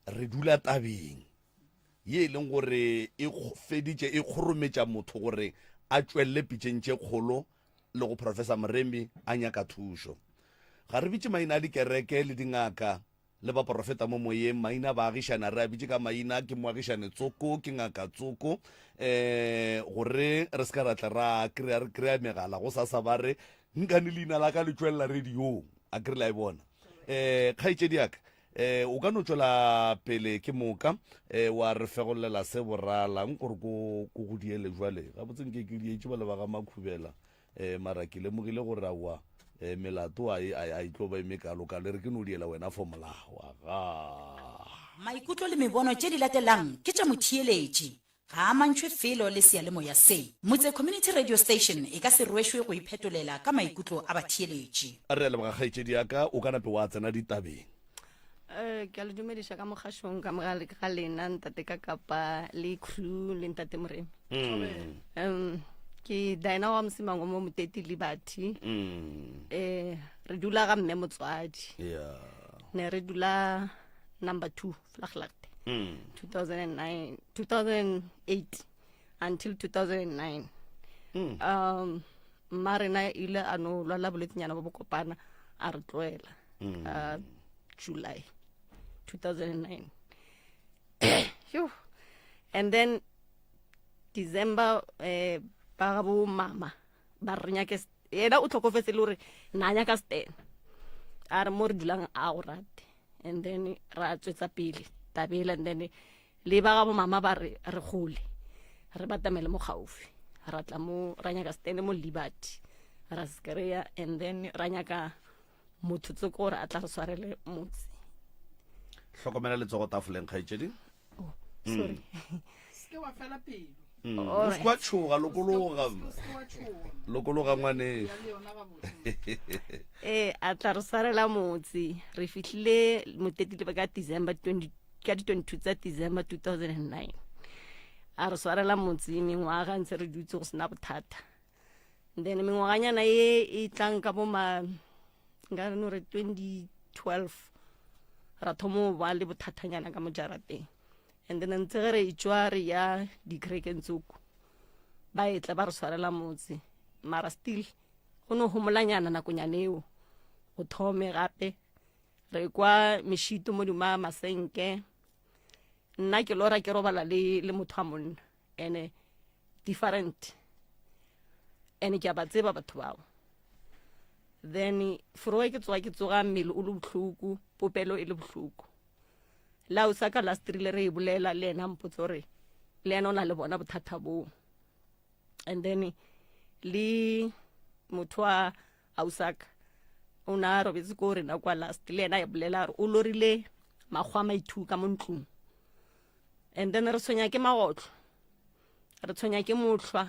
Re dula tabeng ye e leng gore e feditše e kgorometša motho gore a tšwelele pitšeng tše kgolo le go Professor Moremi a nyaka thušo. Ga re bitše maina a dikereke le dingaka le baporofeta mo moyeng, maina a baagišane a re a bitše ka maina, ke moagišane tsoko, ke ngaka tsoko, um gore re se ka ra tla ra kry-a re kry-a megala gosasa ba re nkane leina la ka le tšwelela radiong, a kry la e bona. Um kgaetšedi ya ka, Eh, o ka no tšwela pele ke moka eh, wa re fegollela se borala nkore ko ko go diele jwale gabotse nke ke dietše ba le ba ga makhubela eh, mara ke lemogile gore aowa eh, melato a e, a e tlo ba e mekalokalo e re ke no diela wena for molao aga. Maikutlo le mebono tše di latelang ke tša motheeletši. Ga a amantšhwe felo le seyalemoya se. Motse Community Radio Station e ka se rwešwe go iphetolela ka maikutlo a batheeletši. Re a leboga kgaetšedi ya ka, o ka nape wa tsena ditabeng. Eh, ke a le dumediša ka mogašong ka moga ga lena ntate ka kapa le crew le ntate Moremi. Um ke Diana wa Mosimango mo Moteti Liberty. Eh re dula ga mme motswadi. Yeah. Ne re dula number 2 Vlaglaagte. 2009 2008 until 2009 um mma rena ile a no lwala bolwetsenyana bo bokopana a re tloela ka July 2009 Phew. and then December eh ba ga bo mama ba re nyake yena o tlhokofetse le gore na nyaka stena a re mo re dulang a go rate and then ra tswetsa pele tabela and then le ba ga bo mama ba re re gole re batamele mo gaufi ra tla mo ra nyaka stene mo Liberty ra se kry-a and then ra nyaka motho tsoko gore a tla re swarele motse. Hlokomela letsogo tafoleng kgaetšedi. Oh, sorry. Se ke wa fela pelo. O se wa tšhoga, lokologa. Lokologa ngwaneso. Ee, a tla re swarela motse. Re fihlile Motetile ka December 20 ka di 22 tsa December 2009. A re swarela motse mengwaga ntse re dutse go sena bothata. Then mengwaganyana e e tlang ka bo ma nka no re 2012 ra thoma go ba le bothathanyana ka mo jarateng. And then ntse ge re etšwa re ya dikerekeng tsoko ba etla ba re swarela motse mara still go no homolanyana nakonyana eo go thome gape re kwa mešito modimo a masenke nna ke lora ke robala le le motho wa monna ene different ene ke a ba tseba batho bao then foroe ke tsoga ke tsoga mmele o le bohloko popelo e le bohloko la o sa ka last rile re e bolela le ena mpotse gore le ena o na le bona bothata boo and then le motho wa ausaka o ne a robetse ko rena kwa last le ena e bolela gore o lorile makgwa maithuka mo ntlong and then re tshwenya ke magotlo re tshwenya ke mohlwa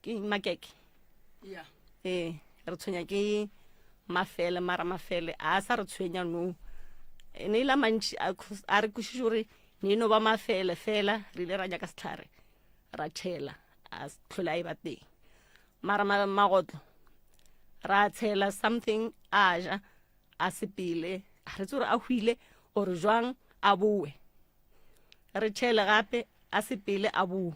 ke makeke yeah. ee re tshwenya ke mafele mara mafele a sa re tshwenya no e ne e la mantši a re kwešiše gore ne e no ba mafele fela re ile ra nyaka setlhare ra tšhela a tlhole a e ba teng mara magotlo Ra tshela something a ja a sepele a re tsore a hwile or jwang a boe. Re tšhele gape a sepele a boe.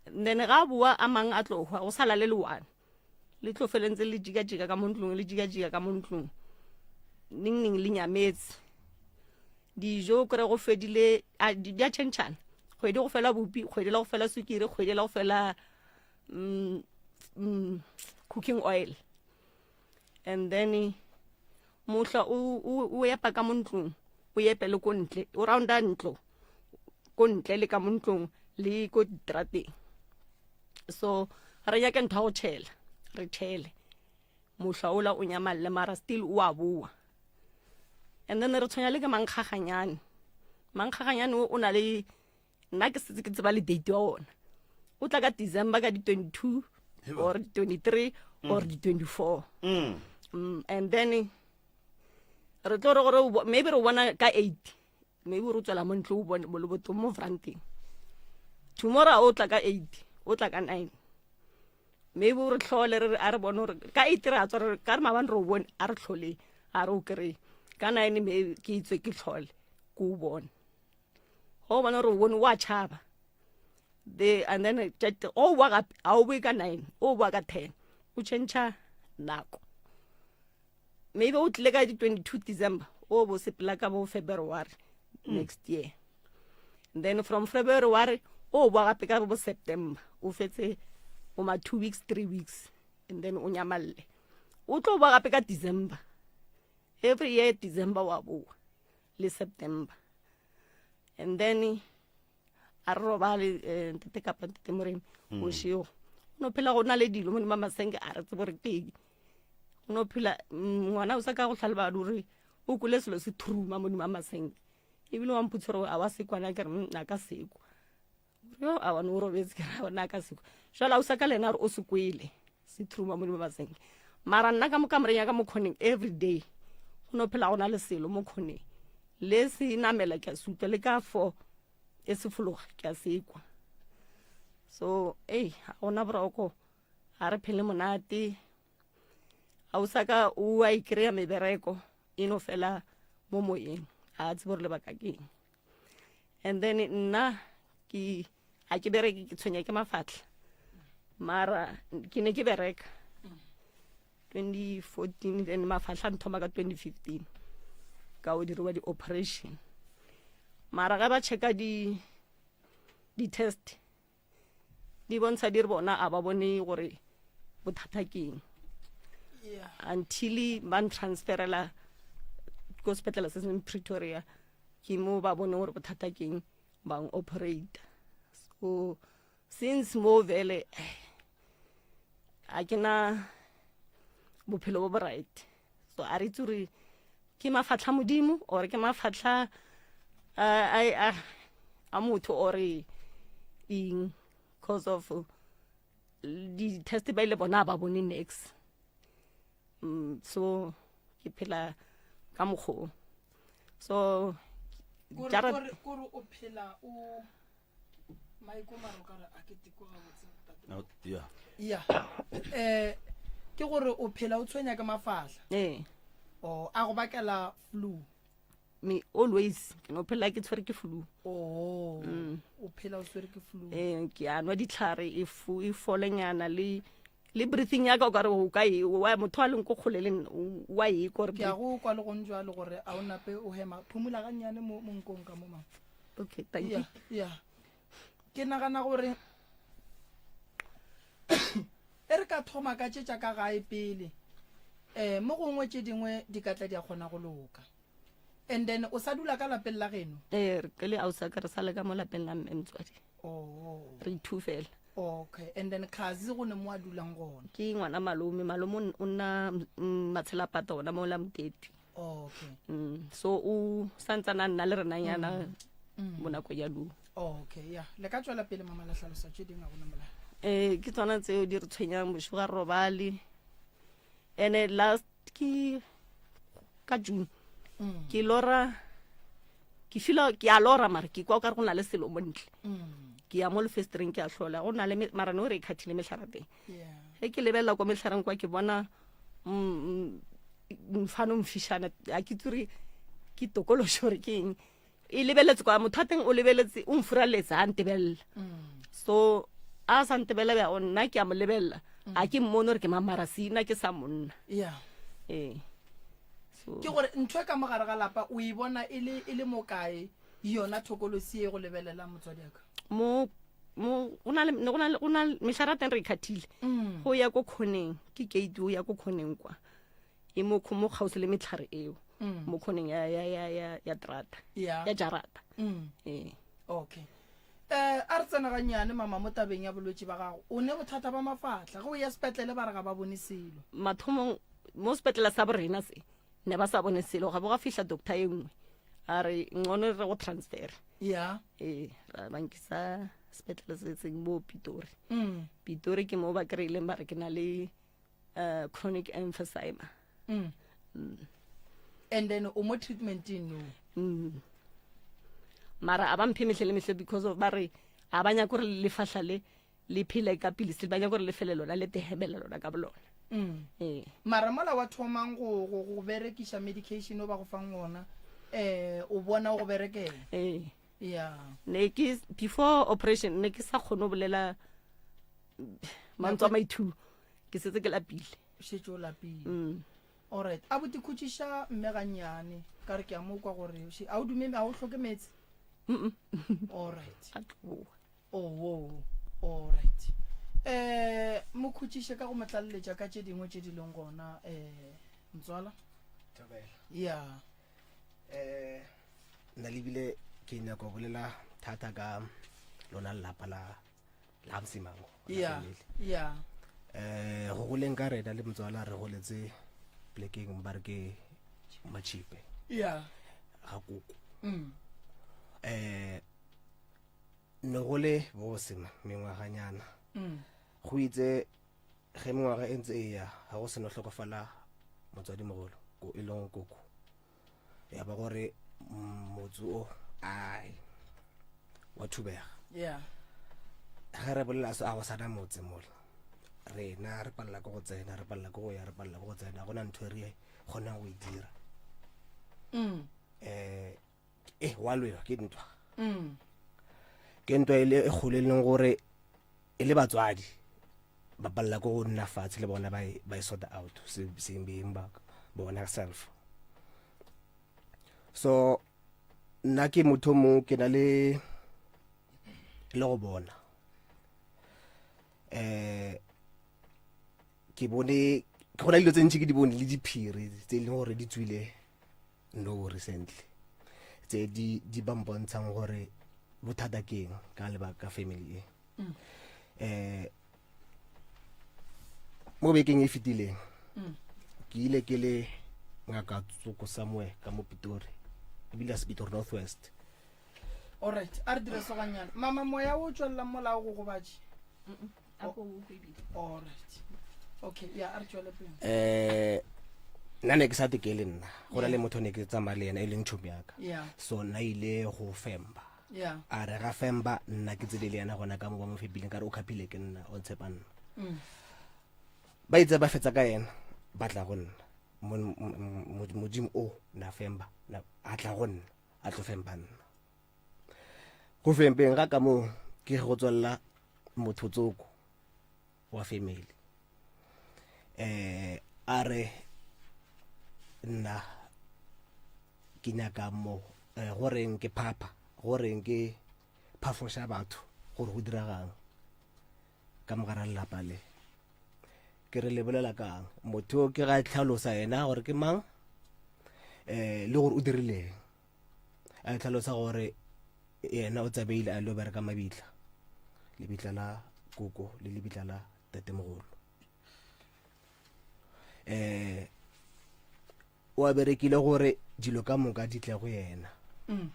Then ga a boa a mang a tlo hwa go sala le le one. Le tlo felentse le jika-jika ka mo ntlong le jika-jika ka mo ntlong. Ning ning le nyametse. Dijo kry go fedile di a tšhentšhana. Kgwedi go fela bupi, kgwedi la go fela sukiri, kgwedi la go fela mm, mm, cooking oil. And then mohla o epa ka mo ntlong, o epe le ko ntle, o rounda ntlo ko ntle le ka mo ntlong le ko ditrateng. So re nyake ntho ya go tšhela, re tšhele. Mohla ola o nyamalle mara still o a boa. And then re tshwenya le ke mankgaganyane. Mankgaganyane o na le nna ke setse ke tseba le date wa ona. O tla ka December ka di 22 or di 23 or di 24. And then re tlo re gore maybe re bona ka 8 maybe re tswela mo ntlo o bone mo lebotong mo franteng. Tomorrow o tla ka 8 o tla ka 9. Maybe o re tlhole re a re bone gore ka 8 re a tswa re ka re mabane re o bone a re tlhole a re o kry ka 9 maybe ke itswe ke tlhole ke o bone. Go bona gore o bone wa tšhaba. The and then o boa gape a o boe ka 9 o boa ka 10 o change nako. Maybe o tlile ka di 22 December o bo sepela ka bo February next year. Then from February o boa gape ka bo September o fetse o ma 2 weeks 3 weeks and then o nyamalle. O tlo boa gape ka December. Every year December wa boa le September. And then a re robale eh, ntate kapa ntate Moremi bošego. O no phela go na le dilo mo ma masenke a re tsebe gore ke eng. O no phela ngwana o sa ka go tlhaleba gore o kwele selo se thuruma mo dima masenke. Ebile wa mpotsa gore a wa sekwa na ke re a ka sekwa. Yo a wa no robetse ke re na ka sekwa. Jwale o sa ka lena re o se kwele se thuruma mo dima masenke. Mara nna ka mo kamoreng ya ka mo khoneng every day go no phela go na le selo mo khoneng. Le se namela ke a se utlwa le ka 4 e se fologa ke a se kwa. So ei ga gona boroko ga re phele monate. A o sa ka o a ikry-a mebereko e no fela mo moyeng a tsebe gore lebaka ke eng. And then nna ke ga ke bereke ke tshwenya ke mafatlha mara ke ne ke bereka 2014 then mafatlha nthoma ka 2015 ka o diriwa di-operation mara ga ba checka di di-test di bontsha di re bona a ba bone gore bothata ke eng until ba ntransferela ko sepetlele se seng Pretoria ke mo ba bone gore bothata ke eng ba operate. So since mo vele a ke na bophelo bo bo right. So a re itse gore ke mafatlha modimo or ke mafatlha a a motho or eng cause of di-test ba ile bona ba bone next. So ke phela ka mokgwa o. So kore o phela o maiko mara o kare a ke teko gabotse yeah. Yeah. Ke gore o phela o tshwenya ke mafahla. Eh. O a go bakela flu. Me always ke no phela ke tshwere ke flu. Oh. O phela o tshwere ke flu. Ke a nwa ditlhare e fu e folenyana le le breathing ya ka o ka re o ka e wa motho a leng ko kgole le nna wa e ko re ke a go kwa le go njwalo gore a o nape o hema phumula ga nnyane mo mo nkong ka mo mama. Okay, thank you. Yeah, yeah. Ke nagana gore e re ka thoma ka tše tša ka gae pele mo gongwe tše dingwe di ka tla di a kgona go loka. And then o sa dula ka lapeng la geno? Re ke le ausa ka re sa le ka mo lapeng la mme motswadi. Oh. Re ithufela. Okay, and then Khazi go ne mo a dulang gona? Ke ngwana malome, malome o nna matshelapata ona mo la Moteti. Okay. So o santsana nna le rena nyana mo nako ya lu. Okay, yeah. Le ka tswela pele mama la hlalosa tše dingwe gona mola. Ke tsona tseo di re tshwenyang bošego ga robale. Ene last ke ka June. Ke lora ke feel ke a lora mara ke kwa o ka re go na le selo mo ntle. Ke ya mo lefestereng ke a hlola go na le mara no re e khathile mehlare teng. Ge ke lebelela kwa mehlareng kwa ke bona Mfano mfišana a ke tsore ke tokološo gore ke eng e lebeletse kwa motho a teng o lebeletse o mfuraletse a ntebelela mm. so a sa ntebelela bja nna ke a mo lebelela mm. a ke mmone gore ke mamara sena ke sa monna yeah ee ke gore ntho e ka mogare ga lapa o e bona e le e le mokae yona thokolosi e go lebelela motswadi aka mo mo go na le go na le go na mehlare teng re ikhathile mm. go ya ko khoneng ke gate o ya ko khoneng kwa e mo mo kgauswi le metlhare eo mm. mo khoneng ya ya ya ya ya trata ya ya jarata mm. ee okay eh a re tsena gannyane mama mo tabeng ya bolwetši ba gago o ne bothata ba mafatla ge o ya sepetlele ba re ga ba bone selo mathomong mo sepetlele sa borena se ne ba sa bone selo ga bo ga fihla doctor e nngwe a re ngcono re go transfer ya ee ra bankisa sepetlele se seng mo pitori mm. pitori ke mo ba kry-ileng ba re ke na le uh, chronic emphysema mm. Mm. and then o mo treatmenteng no mm. mara a ba mphe mehle le mehle because of ba re a ba nyaka gore lefahla le le phele ka pilisi ba nyaka gore le fele lona le tehemele lona ka bolona mm. ee. mara mola wa thomang go, go, go berekiša medication o ba go fang ona eh o bona o go berekela ee yeah ne ke before operation ne ke sa kgone go bolela mantswe a maithuo ke setse ke lapile šetse o lapile mm. alright a bote khutšiša mme gannyane ka re ke a mo kwa gore a o dume a o hloke meetse alright a tloa oh alright eh mo khutšiše ka go mo tlaleletša ka tše dingwe tše di leng gona eh ntswala thobela ya eh nna lebile ke nyaka go bolela thata ka lona lelapa la la msimango ya ya eh go goleng ka rena le motswala re goletse plekeng ba re ke machipe ya ga koko mm. eh ne go le bose mengwaganyana mm. go itse ge mengwaga e ntse e ya ga go seno hlokofala motswadimogolo ko e leng koko ya ba gore motse o ai wa thubega yeah ge re bolela so a go sana motse mola rena re palela ke go tsena re palela ke go ya re palela ke go tsena go na ntho e re kgonang go e dira mm. eh eh wa lwewa ke ntwa mm. ke ntwa e le e kgolo e leng gore e le batswadi ba palela ke go nna fatshe le bona ba e, ba e sort out seng beng ba bona self so nna ke motho mongwe ke na le le go bona eh ke bone ke gona dilo tse ntši ke di bone le diphiri tse e leng gore di tswile no recently tse di di ba mpontshang gore bothata ke eng ka lebaka ka family e mm. eh mo bekeng e fetileng mm. ke ile ke le ngaka tsoko somewhere ka mo pitori ebile a se pitori north west alright a re dire soganyana mama moya o tswelelang molao go gobatše alright okay ya a re tswele pele eh nna ne ke sa tekele nna go na le motho ne ke tsamaya le yena e leng tšhomi yaka Yeah. so nna ile go femba yeah a re ga femba nna ke tsele le yena gona ka mo ba mo fepileng ka re o khapile ke nna o ntshepa nna mm. ba itse ba fetsa ka yena ba tla go nna Mo- mo- mo- modimo o na femba na- a tla go nna a tlo femba nna go fempeng ga ka moo ke go tswelela motho tsoko wa family eh a re nna ke nyaka mo eh, go reng ke phapha go reng ke phafoša batho gore go diregang ka mogara lelapa le ke re le bolela kang motho ke ga tlhalosa yena gore ke mang eh le gore o dirileng a tlhalosa gore yena o tsabeile a lo bereka mabitla lebitla la koko le lebitla la tatemogolo eh o a berekile gore dilo ka moka di tle go yena mm.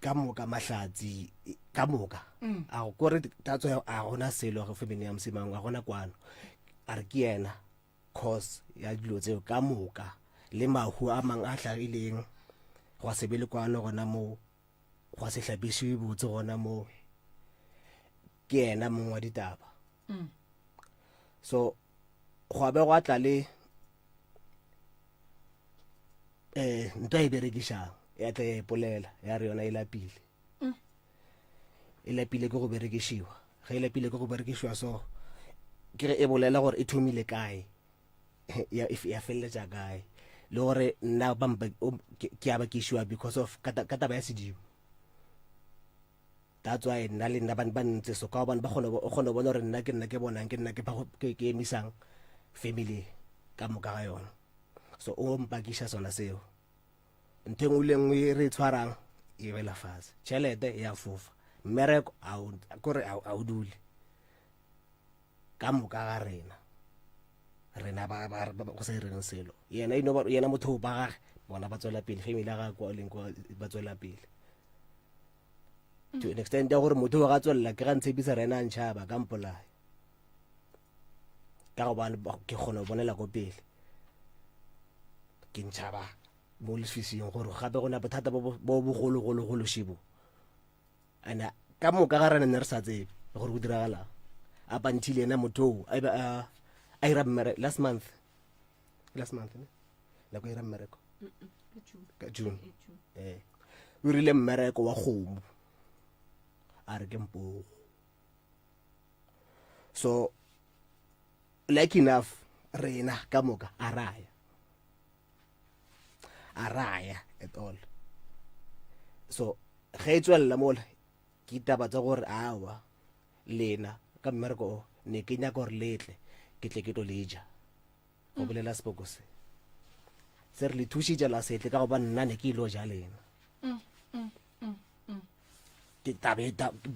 ka moka mahlatsi ka moka mm. a go kore tatso a gona selo go femene ya mosimang a gona kwano a re ke yena cause ya dilo tseo ka moka le mahu a mang a hlagileng gwa se be le kwano gona moo gwa se hlapišiwe botse gona moo ke yena mong wa ditaba mm. so Gwa be gwa tla le eh ntwa e berekišang ya tla ya ipolela ya re yona e lapile mm. e lapile ke go berekišiwa ge e lapile ke go berekišiwa so ke ge e bolela gore e thomile kae ya ya feleletša kae le gore nna ke a bakišiwa because of ka taba ya sedimo That's why nna le nna ba ba ntse so ka gobane ba kgona o kgona go bona gore nna ke nna ke bonang ke nna ke ke ke emisang family ka moka ga yona so o mpakiša sona seo ntho e nngwe le nngwe e re e tshwarang e wela fatshe tšhelete e a fofa mmereko kore a o dule ka moka ga rena rena ba ba go sa ireng selo yena ino yena motho ba gage bona ba tswela pele family ya gagwe kwa leng kwa ba tswela pele to an extent ya gore motho wa ga tswelela ke ga ntshepisa rena a ntšhaba ka mpolaya ka gobane ke kgona go bonela ko pele ke ntšhaba mo leswising gore gape go na bothata bo bogologologolo šibo and ka moka ga rena ne re sa tsebe gore go diragalang up until yena motho oo a be a ira mmere last month last month ne nako ira mmereko ka june eh o rile mmereko wa kgomo a re ke mpogo so like enough rena ka moka a raya a raya at all so ge e tswelela mola ke taba tsa gore awa lena ka mmereko o ne ke nyaka gore letle ke tle ke tlo leja go mm. bolela sepoko se se re le thušitše la setle ka goba nna ne ke ilo ja lena mm, mm, ke tabe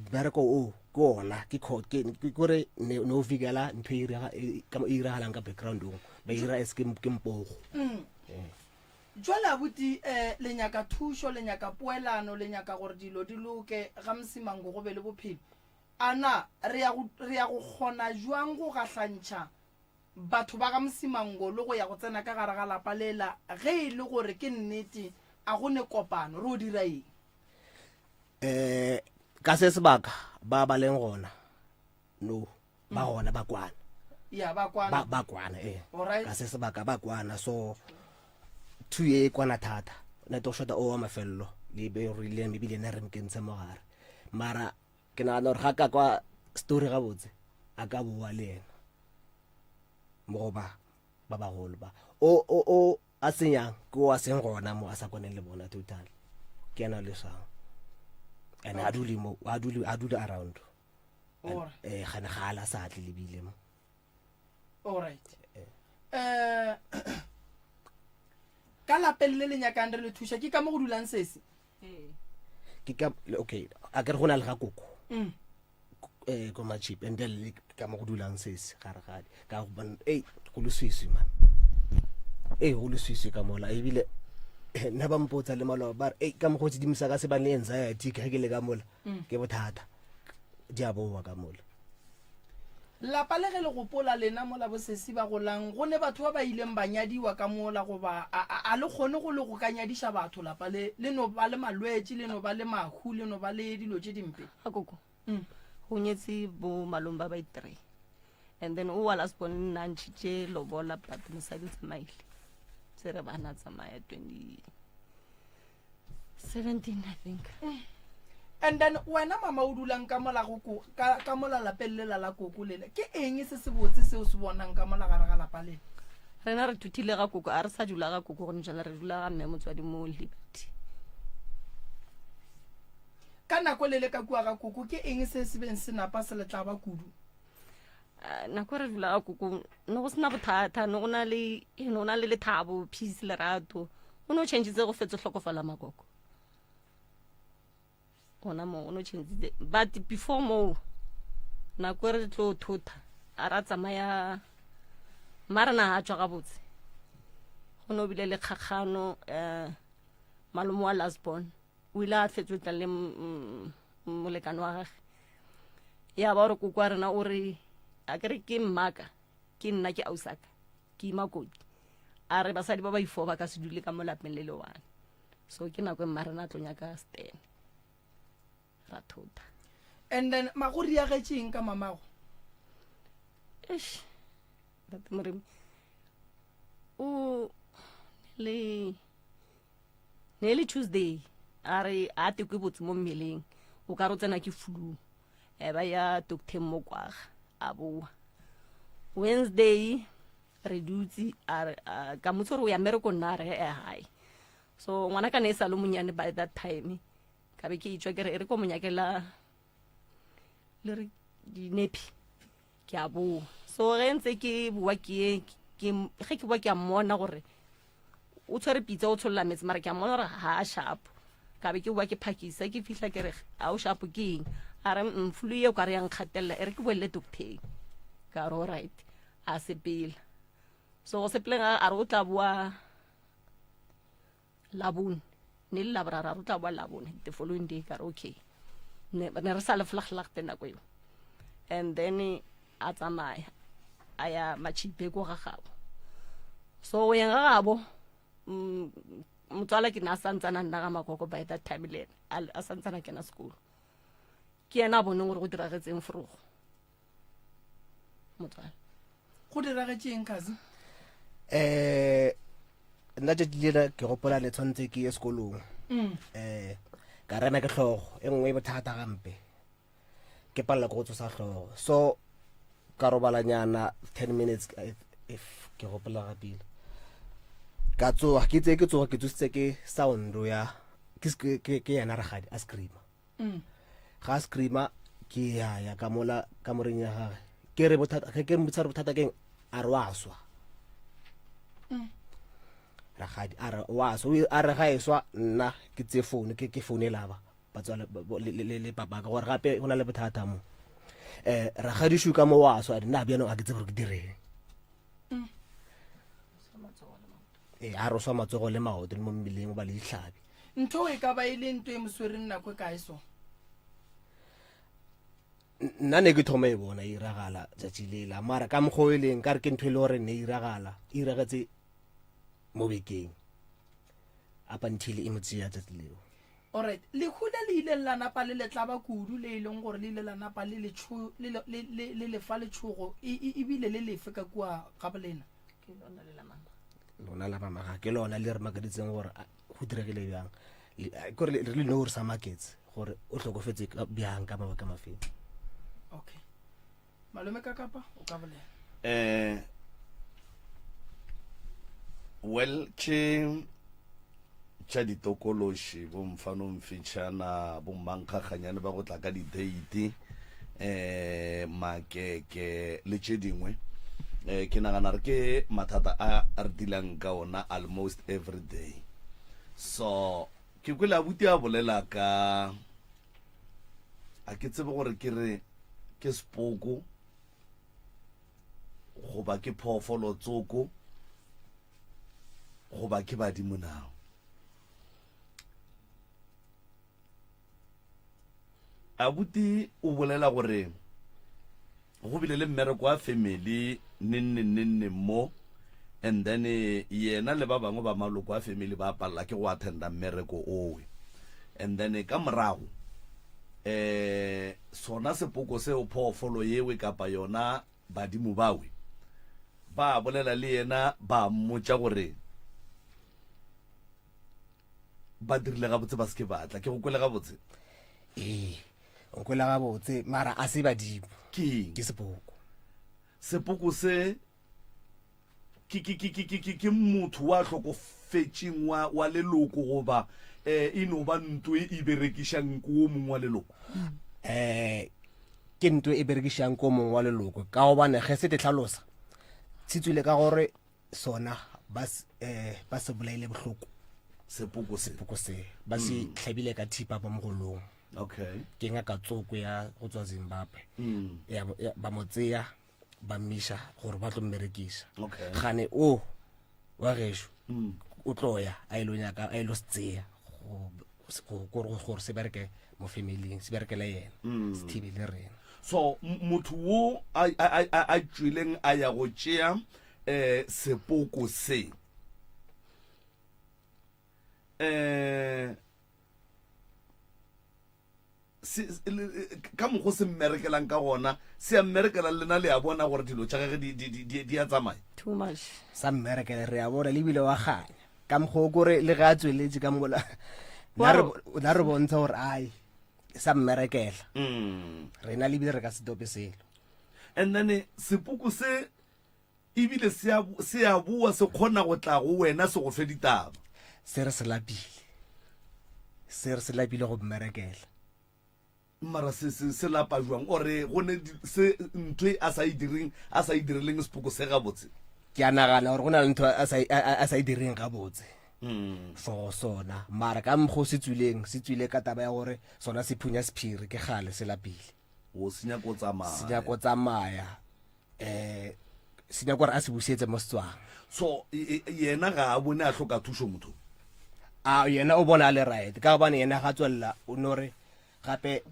mmereko o ke ona ke kore ne o fikela ntho e, e, e iragalang ka backgroundong ba ira es ke mpogo eh. Jwale abuti eh, le nyaka thušo, le nyaka poelano, le nyaka gore dilo di loke, ga Msimango go be le bophelo. A na re ya go, re ya go kgona jwang go gahlantšha batho ba ga Msimango le go ya go tsena ka gare ga lapa lela ge e le gore ke nnete a go ne kopano? Re o dira eng? Eh, ka se sebaka ba ba leng gona, no. ba gona ba kwana ya ba kwana ba, ba kwana eh ka se sebaka ba kwana so two e kwana thata ne to shota o wa mafello le be re ile maybe le ne re mkentshe mo gare mara ke nagana gore ga ka kwa story gabotse a ka boa le yena mo go ba ba bagolo ba o o o a senyang ke o a seng gona mo a sa kwaneng le bona total ke yena le swang and a dule mo a dule a dule around eh gane ga ala sa tle lebile mo all right eh ka lapeng le le nyakang re le thuša ke ka mo go dulang sesi ke ka okay a ke re go na le ga koko mm. eh ko machip and then le ka mo go dulang sesi gare gadi ka go bona ei go leswiswi man ei go leswiswi ka mola ebile eh, nna ba mpotsa le maloba ba re ei ka mokgwa o tsedimisa ka se ba le anxiety ka ke le ka mola mm. ke bothata di a boa ka mola. Lapa le ge le gopola lena mola bosesi ba golang, go ne batho ba ba ileng ba nyadiwa ka mola goba a, a, a le kgone go le go ka nyadiša batho lapa le, le no ba le malwetši, le no ba le mahu, le no ba le dilo tše dimpe. Ga koko. Mm. Go nyetse bo malome ba ba itree. And then o wa last born nna ntšhitše lobola but mosadi o tsamaile. Tsere bana tsamaya 20 17 i think mm. and then wena mama o dulang ka mola go ka, ka mola lapeng lela la koko lela ke eng se se botse seo se bonang ka mola gare ga lapa lela rena re thuthile ga koko a re sa dula ga koko gone jala re dula ga mme motswadi mo liberty ka nako le le ka kua ga koko ke eng se se beng se napa se letlaba kudu Ah, nako re dula ga koko ne go sena bothata ne go na le ne go na le lethabo peace lerato o ne o changitse go fetse tlhokofala makoko gona moo o ne o changitse but before moo nako e re tlo thotha a ra tsamaya mma rena a tswa gabotse go ne o bile le kgakgano um malome wa lasbon o ile a fetswe tla le molekane wa gage ya ba gore koko wa rena o re a kere ke mmaka ke nna ke ausaka ke ima koti a re basadi ba ba ifo ba ka se dule ka mo lapeng le le one so ke nako e mma rena a tlo nyaka stene ra thota and then mago riagetšeng ka mamago eish. Ntate Moremi o le ne le Tuesday a re a tekwe botse mo mmeleng o ka re o tsena ke flu e ba ya doctor mo kwaga a boa Wednesday re dutse a re ka motse gore o ya mmerekong nna a re e hae so ngwana ka ne e sa le monyane by that time ka be ke itswa ke re e re ko monyakela le re dinepi ke a boa so ge ntse ke boa ke ge ke boa ke a mmona gore o tshwere pitsa o tsholola metsi mara ke a mmona gore ga a shapo ka be ke boa ke phakisa ke fihla ke re a o shapo ke eng a re mm, flu eo ka re yang kgatelela e re ke boelele docteng ka re alright a sepela so go sepeleng a re o tla boa labone ne le laboraro a re o tla boa labone the following day ka re okay ne ne re sa le flaglag nako eo and then a tsamaya a ya machipe ko ga gabo so go yeng ga gabo mm, motswala ke ne a santsana nna ga makoko by that time le ene a santsana kena sekolo ke yena a boneng gore go diragetseng forogo motswala go diragetšeng kazi eh nna tšatši lela ke gopola ne tshwanetse ke ye sekolong um ka rema ke tlhogo e nngwe e bothata gampe ke palela ke go tsosa tlhogo so ka robalanyana ten minutes if, if ke gopola gapile ka tsoga ke tse ke tsoga ke tsositse ke soundo ya ke ke ke yena ragadi a screamer mm. ga a screamer ke ya ya ka mola ka moreng ya gage ke re bothata ke mmotsa re bothata keng a re wa swa mm. ragadi a re wa swa a re ga e swa nna ke tse phone ke ke phone laba batswala le papa ka gore gape go na le bothata mo um ragadišu ka mo wa swa nna bjanong a ke tsebe gore ke direng mm. ee a roswa matsogo le maoto le mo mmeleng o ba le ditlhabi ntho e ka ba e le nto e moswereng nako e kae so nna ne ke thoma e bona e iragala tsatsi lela mara ka mokgwa o e leng ka re ke ntho e le gore ne e iragala e iragetse mo bekeng up until e mo tseya tsatsi leo Alright, lehu le le ileng la napa le le tlaba kudu le e leng gore le ile la napa le le tšho le le le le le fa letšhogo e e e bile le lefe ka kua ga bolena? Ke lona le la mama. Lona la mama ga ke lona le re makaditseng gore go diregile bjang. Kore re le no re sa maketse gore o hlokofetse bjang ka mabaka mafeng. Okay. Malome ka kapa o ka bolela. Eh well tše tša ditokološi bomfano mfitšhana bommankgakganyane ba go tla ka di-date eh makeke le tše dingwe eh ke nagana re ke mathata a re dilang ka ona almost every day so ke kwele abuti a bolela ka a ke tsebe gore ke re ke sepoko goba ke phoofolo tsoko goba ke badimo nao abuti o bolela gore go bile le mmereko wa family neng neng neng neng mo and then yena le ba bangwe ba maloko a family ba palela ke go attenda mmereko owe and then ka morago eh sona sepoko seo phoofolo yewe kapa yona badimo bawe ba bolela le yena ba mmotša gore ba dirile gabotse ba se ke batla ke go kwele gabotse ee o kwele gabotse mara a se badimo ke ke sepoko sepoko se ke ke ke ke ke ke motho wa hlokofetšeng wa wa leloko goba eh e no ba ntwe e berekišang ko mongwe wa leloko eh ke ntwe e berekišang ko mongwe wa leloko ka gobane ge se te tlhalosa se tswile ka gore sona ba eh ba se bolaile bohloko sepoko se sepoko se ba se mm. hlabile ka thipa mo mogolong okay ke ngaka tsoko ya go tswa Zimbabwe mm. ya, ya ba mo tseya ba mmiša gore ba tlo mmerekisa okay. gane o wa gešo mm. o tlo ya a ilo nyaka a ilo se tseya gore se bereke mo familing se berekele yena mm. se thibele rena so motho wo a tšweleng a ya go tšea um sepoko se um. Se, ka mokgo se mmerekelang ka gona, se a mmerekela le lena le a bona gore dilo tša gage di, di, di, di, di a tsamaya. Too much. Sa mmerekela, re a bona, le bile wa kganya. Ka mokgwa o kore le ge a tsweletše ka mola, na re, na re bontsha gore ai, sa mmerekela. Mm. Rena le bile re ka se tope selo. And then sepoko se Ebile se a, se a boa se kgona go tla go wena se go fe ditaba. Se re se lapile. Se re se lapile go mmerekela. Mara se, se, se lapa jwang? Ore go ne se ntho e a sa e direng, a sa e direleng sepoko se gabotse? Ke a nagana gore go na le ntho a sa, a, a sa e direng gabotse. Mm. For sona. Mara ka mokgwa o se tswileng, se tswile ka taba ya gore sona se phunya sephiri ke kgale se lapile. O se nyako tsamaya. Se nyako tsamaya. um se nyaka gore a se busetse mo setswang so yena ga a bone a hloka thušo motho a yena o bona a le right ka gobane yena ga tswelela o no re gape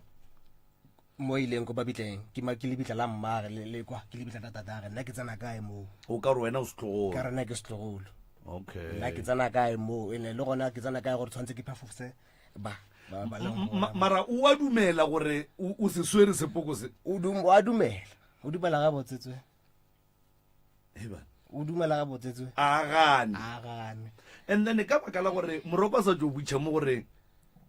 mo ileng ko babitleng ke ma ke lebitla la mmage le le kwa ke lebitla la tatage nna ke tsena kae moo o ka re wena o setlogolo ka re nna ke setlogolo okay nna ke tsena kae moo ene le gona ke tsena kae gore tshwanetse ke phafofse ba ba ba leng gona. mara o a dumela gore o se swere sepoko se o a dumela O dumela gabotse tswe. Heba. O dumela gabotse tswe. A gane. A gane. And then ka baka la gore moroko a sa tšo butšha mo gore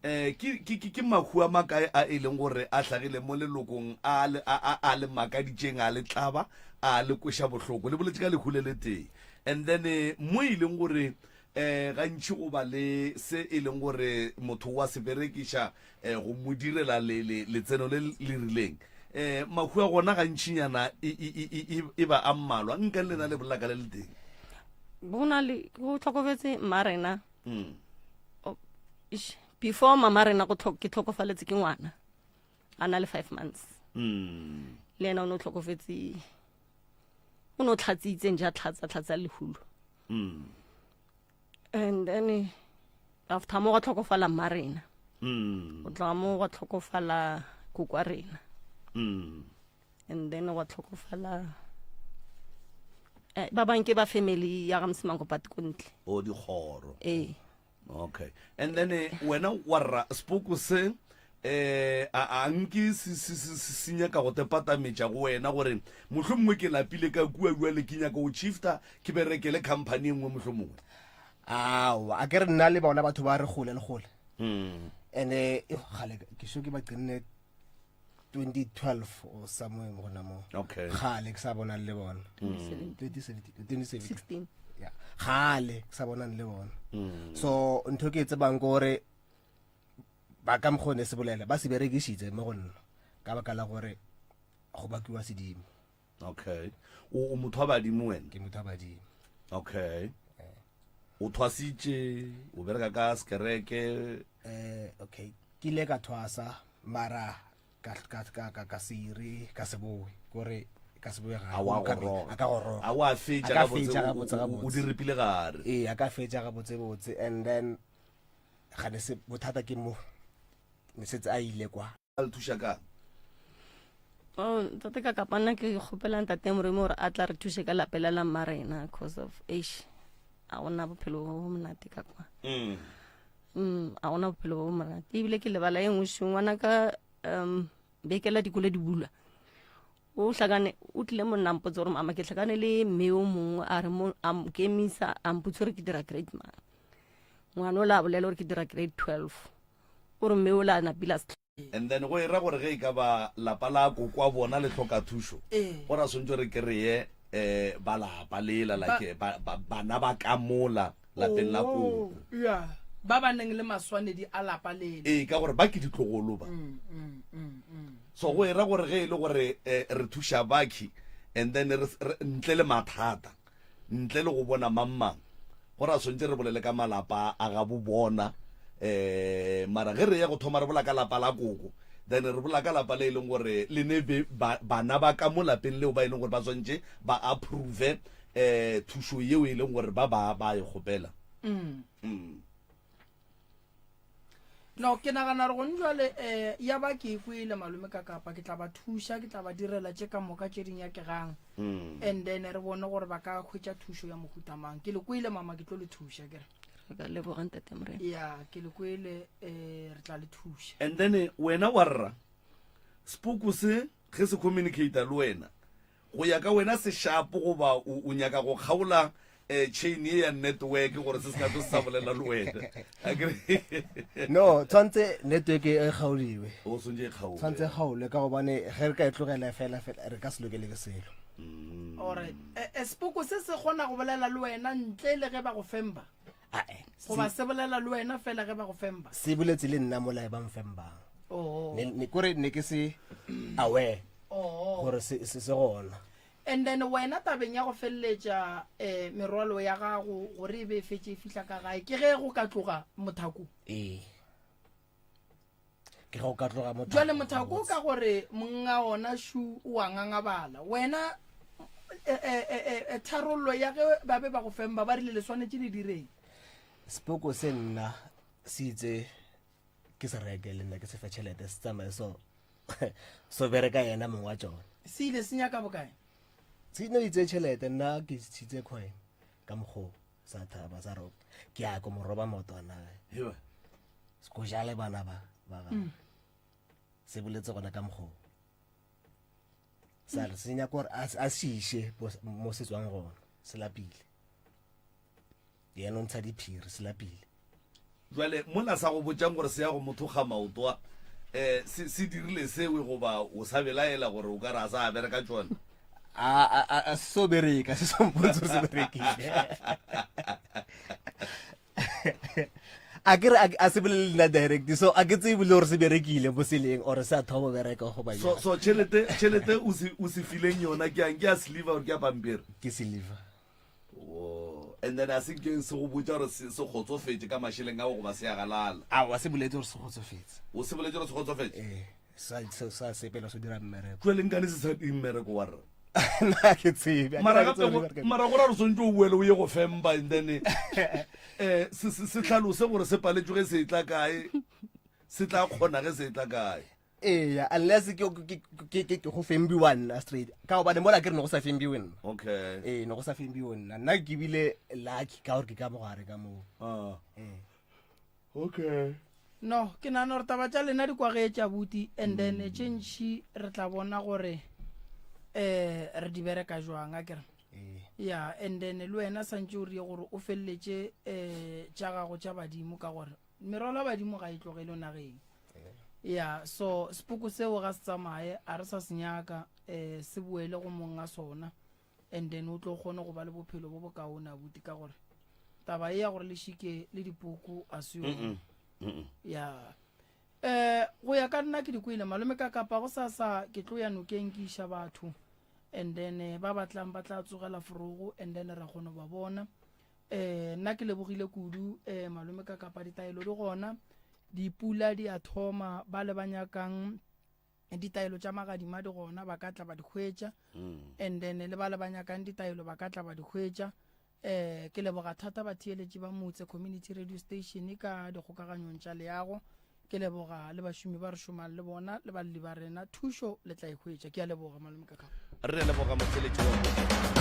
eh ke ke ke ke mahu a makae a e leng gore a hlagile mo lelokong a le a a a le makaditšeng a le tlaba a le kweša bohloko le boletše ka lehu le le tee and then eh, mo e leng gore eh gantši go ba le se e leng gore motho wa se berekiša eh, go mo direla le, le, letseno le le rileng eh mahu a gona gantšinyana e, e, e, e, e ba a mmalwa nka le lena le bolela ka le le teng go na le go tlhokofetse mma rena mm. Oh, ish, before mama rena go ke tlhokofaletse ke ngwana a na le five months Mm. le ena o ne o tlhokofetse o ne o tlhatsitseng ja tlhatsa tlhatsa lehulo Mm. and then eh, after mo gwa tlhokofala mma rena Mm. go tloga mo gwa tlhokofala kokwa rena Mm. and then gwa tlhokofala eh, ba bang ke ba family ya ga mosimango but ko ntle o dikgoro ee okay and then eh, wena wa rra sepoko se eh a a nke se se se se se nyaka go tepatametša go wena gore mohlomongwe ke lapile ka kua bjale ke nyaka go shifta ke berekele company e nngwe mohlomongwe aowa a ke re nna le bona batho ba re gole le gole mm. and-e gale ke so ke ba qenne 2012 or somewhere mo gona mo okay gale ke sa bonang le bona mm. 2017 16 yeah gale ke sa bonang le bona mm. so ntho ke e tsebang ke gore ba ka mokgone se bolela ba se berekišitse mo go nna ka baka la gore go bakiwa sedimo okay o o motho wa badimo wena ke motho wa badimo okay o thwasitše o bereka ka sekereke eh okay ke ile ka thwasa mara ka ka ka ka, ka se ire ka se boe kore ka se boe gae A wa Ka- goroga. a ka goroga A wa fetša A ka gabotse, fetša o- gabotse, o- o- gabotse. o di ripile gare. ee a ka fetša gabotse botse and then ga ne se bothata ke mo ne setse a ile kwa a le thuša kang Oh, ntate ka kapa nna ke kgopela ntate moremi gore a tla re thuse ka lapela la mma rena cause of age a gona bophelo bo bo monate ka kwa mm. mm, a gona bophelo bo bo monate ebile ke lebala e nngwe šong ngwana ka um bekela dikolo di bulwa o hlakane o tlile mo nna mpotse gore mama ke hlakane le mme yo mongwe a re mo a nkemisa a mpotse gore ke dira grade mang ngwana o la bolela gore ke dira grade 12 o re mme o la napile a se and then go e ra gore ge e ka ba lapa la kokwa bona le hloka thušo Ee. go ra swantse re kry-e um ba lapa lela like ba- ba- bana ba ka mola lapeng la Oh, koko yeah. ba ba neng le maswanedi a lapa lele ee ka gore ba ke ditlogolo ba Mm, mm, mm, mm. so go e ra gore ge e le gore eh, re thuša bakhi and then re, re, ntle le mathata ntle le go bona mang mang go ra swantse re bolele ka malapa a ga bo bona um mara ge re ya go thoma re bola ka lapa la koko then re bola ka lapa le e leng gore le ne be bana ba ka mo lapeng leo ba e leng gore ba swantse ba approve um thušo yeo e leng gore ba ba ba e kgopela mm. mm. No, ke nagana gore gone jwale um ya ba ke e kwele malome ka kapa ke tla ba thuša ke tla ba direla tše ka moka tše di nyakegang mm. and then re bone gore ba ka hwetša thušo ya mohuta mang ke le kwele mama ke tlo le thuša ke re. Re ka leboga ntate Morena. Ya, ke le kwele eh re tla le thuša. And then eh, wena wa rra sepoko se ge se communicate le wena go ya ka wena se shapo goba o, o nyaka go kgaola eh, chain ye ya network gore se se ka tlo se sa bolela le wena Akere? no tshwanetse network e kgaoliwe o swantse e kgaolwe tshwanetse e kgaolwe ka gobane ge re ka e tlogela fela fela re ka se lokele ke selo Mm. Alright. Eh, eh, sepoko se se kgona go bolela le wena ntle le ge ba go femba. Ae, Goba se bolela le wena fela ge ba go femba. se boletse le nna mola e ba mfembang Oh. Ne- ne kore ne ke se aware Oh. gore se se se gona And then wena tabeng ya go feleletša eh, merwalo ya gago gore e be e fetše e fihla ka gae ke ge go ka tloga mothako. ee ke ge o ka tloga mothako Jwale mothako ka gore monga ona shu o a ngangabala. Wena eh, eh, eh, eh, tharollo ya ge ba be ba go femba ba rile le swanetše le direng. sepoko se nna se itse ke se reke le nna ke se fe tšhelete se tsamaye so so bereka yena mongwe wa tsone Se ile se nyaka bokae? Se no itse tšhelete nna ke tshitse coin ka mokgo sa thaba sa roka ke ya ko mo roba maotwana Heba. se ko jale bana ba ba gagwe. Mm. Se boletse gona ka mokgo sa re se nyaka gore a a se iše mo se tswang gona se lapile yena o ntsha diphiri se lapile jale mola sa go botšang gore se ya go motho ga maotoa um se se dirile sewe goba o sa belaela gore o ka re a sa bereka tšone a a a se so bereka se so mpotse gore se berekile a ke re a se bolele nna direct so a ke tsebe le gore se berekile mo seleng or se a thoma bereka goba so so tšhelete tšhelete o se o se fileng yona ke yang ke ya sliver or ke ya pampiri ke sliver Wo. And then a se nke se go botša gore se se kgotsofetše ka mašeleng ao goba se a galala. Aowa, se boletse gore se kgotsofetse. O se boletse gore se kgotsofetše? Ee, sa, sa, sa sepela se dira mmereko. Jwale nkane se sa dire mmereko wa rra? Nna ke tsebe. Mara gape go, mara go ra gore swantse o boele o ye go femba and then eh se se se hlalose gore se paletšwe ge se etla kae, se tla kgona ge se etla kae. Eya, unless ke ke ke ke ke go fembiwa nna straight. Ka gobane mola ke re ne go sa fembiwe nna. Okay. Ee, ne go sa fembiwe nna. Nna ke bile lucky ka gore ke ka mogare ka moo. Ah. Ee. Okay. No, ke nagana gore taba tša lena di kwagetše abuti and then mm. tše ntšhi re tla bona gore eh re di bereka jwang a kere. Ee. Ya, and then le wena santše o rie gore o feleletše eh tša gago tša badimo ka gore Merwalo ya badimo ga e tlogelwe nageng. Ya, so sepoko seo ga se tsamaye, a re sa se nyaka, eh, se boele go mong a sona. And then o tlo kgone go ba le bophelo bo bokaone abuti ka gore taba e ya gore le šike le dipoko a se yone. Ya. Eh, go ya ka nna ke di kwele malome ka kapa go sasa ke tlo ya nokeng ke iša batho and then eh, ba batlang ba tla tsogela forogo and then ra kgona go ba bona. Eh, nna ke lebogile kudu eh, malome ka kapa ditaelo di gona dipula di a thoma ba le ba nyakang ditaelo tša magadima di gona ba ka tla ba di hwetša mm. and then le ba le ba nyakang ditaelo ba ka tla ba di hwetša eh ke leboga thata batheeletši ba motse community radio station ka dikgokaganyong tša leago Ke leboga le bašomi ba re šomang le bona le balli ba rena. Thušo le tla e hwetša. Ke a leboga, Malome Kakapa. Re leboga motheeletši wa.